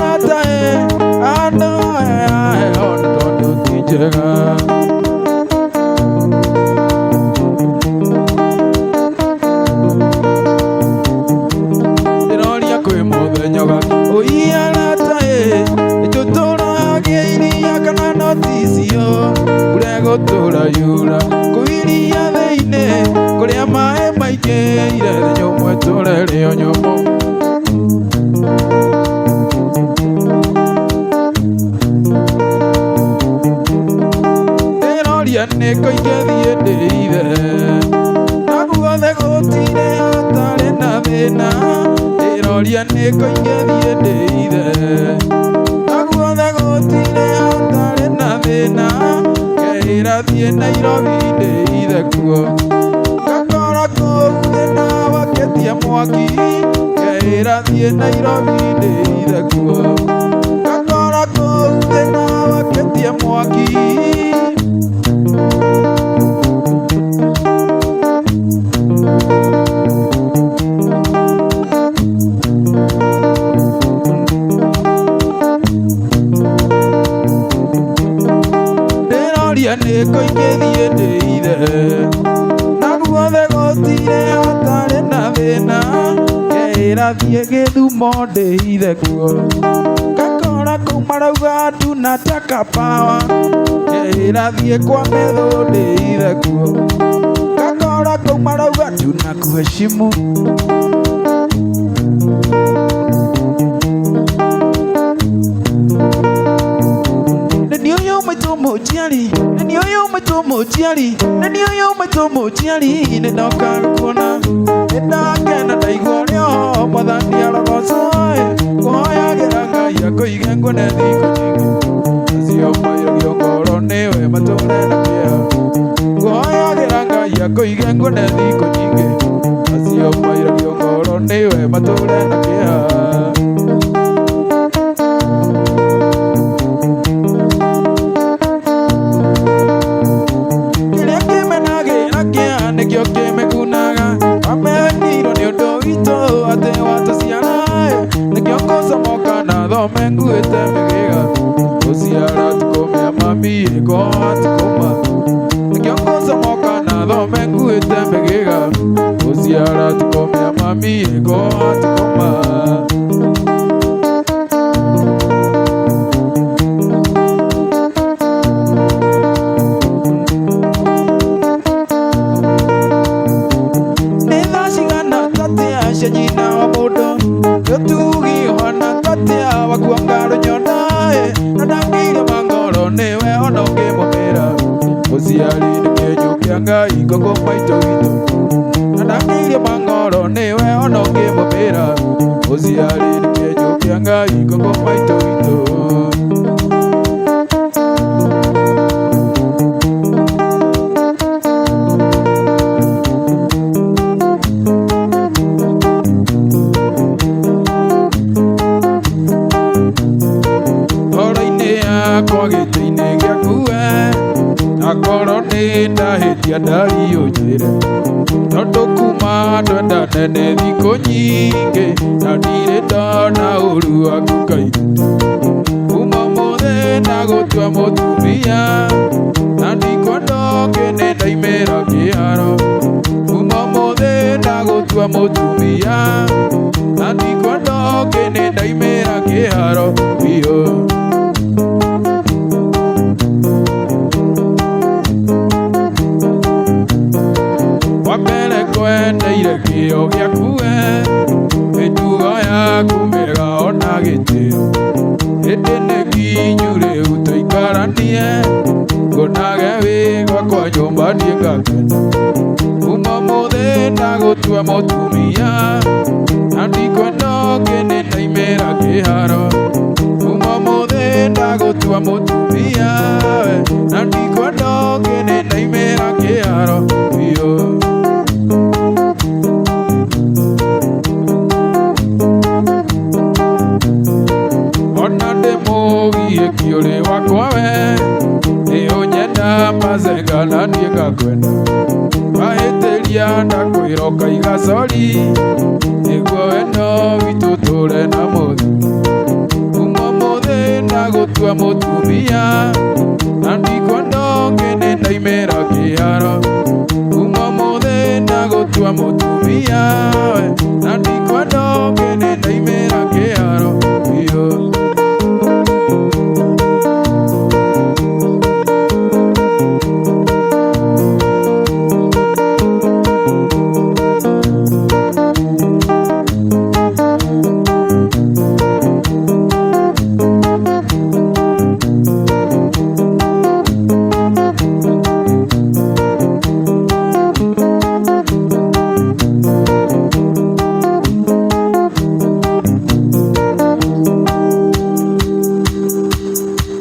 nĩyo nyũmũ. Ndĩroria nĩkũ ingĩthiĩ ndĩithe, na guothe gũtirĩ hatarĩ na thĩna. Ndĩroria nĩkũ ingĩthiĩ ndĩithe, na guothe gũtirĩ hatarĩ na thĩna. Ngeĩra thiĩ Nairobi ndĩithe kuo, ngakora kũu thĩna wakĩtie mwaki. Ngeĩra thiĩ Nairobi ndĩithe kuo, ngakora kũu thĩna wakĩtie mwaki. Ndĩroria nĩkũ ingĩthiĩ ndĩithe, na guothe gũtirĩ hatarĩ na thĩna. Ngeĩra thiĩ Gĩthumo ndĩithe kuo, ngakora kũu marauga tunataka power. Ngeĩra thiĩ kwa Methu ndĩithe kuo, ngakora kũu marauga tunakuheshimu. Nĩ ũyũ maitũ mũnjiari, nĩ ũyũ maitũ mũnjiari, nĩ ũyũ maitũ mũnjiari, nĩ ndoka gũkuona. Nĩ ndakena ndaigua ũrĩa oho, Mwathani arogocwo ĩ. Ngũhoyagĩra Ngai akũige nguone thikũ nyingĩ, acio mairagio ngoro nĩwe matũre na kĩeha. Ngũhoyagĩra Ngai akũige nguone thikũ nyingĩ, acio mairagio ngoro nĩwe matũre na kĩeha. Kĩrĩa kĩmenagĩra kĩa nĩkĩo kĩmĩgunaga, wamenirwo nĩ ũndũ witũ atĩ watũciara ĩ. Nĩkĩo ngũcomoka na thome nguĩte mĩgĩga, gũciara ti kũmĩa mami ĩ, kũhoa ti kũma. Nĩkĩo ngũcomoka na thome nguĩte mĩgĩga, gũciara ti kũmĩa mami ĩ, kũhoa ti kũma. Nĩ thaa cigana tatia cia nyina wa mũndũ, ũtugi ũhana tatia wakuonga rũnyona ĩ. Na ndangĩire mangoro nĩwe ona ũngĩmũmĩra, mũciari nĩ kĩenyũ kĩa Ngai ngũkũ maitũ witũ. Na ndangĩire mangoro nĩwe ona ũngĩmũmĩra, mũciari nĩ kĩenyũ kĩa Ngai ngũkũ maitũ witũ. Ngoro-inĩ yakwa gĩtĩ-inĩ gĩaku we, akorwo nĩ ndahĩtia ndari ũnjĩre, tondũ kuma twendane nĩ thikũ nyingĩ, na ndirĩ ndona ũru waku kairĩtu. Kuma ũmũthĩ ndagũtua mũtumia, na ndikwenda ũngĩ nĩ ndaimĩra kĩharo. Kuma ũmũthĩ ndagũtua mũtumia, na ndikwenda ũngĩ nĩ ndaimĩra kĩharo biũ. Wa mbere kwendeire kĩo gĩaku we, mĩtugo yaku mĩega ona gĩtĩo. Hĩndĩ nĩ nginyu rĩu tũikaranie, nguonage wĩ gwakwa nyũmba niĩ ngakena. Kuma ũmũthĩ ndagũtua mũtumia, na ndikwenda ũngĩ nĩ ndaimĩra kĩharo. Kuma ũmũthĩ ndagũtua mũtumia, na ndikwenda ũngĩ nĩ ndaimĩra kĩharo biũ. Ona ndĩ mũgiĩki ũrĩ wakwa we, nĩ ũnyenda mazenga na niĩ ngakwenda. Wahĩtĩria ndakwĩra ũkaiga sorry, nĩguo wendo witũ ũtũre na mũthuri. Kuma ũmũthĩ ndagũtua mũtumia, na ndikwenda ũngĩ nĩ ndaimĩra kĩharo. Kuma ũmũthĩ ndagũtua mũtumia, na ndikwenda ũngĩ nĩ ndaimĩra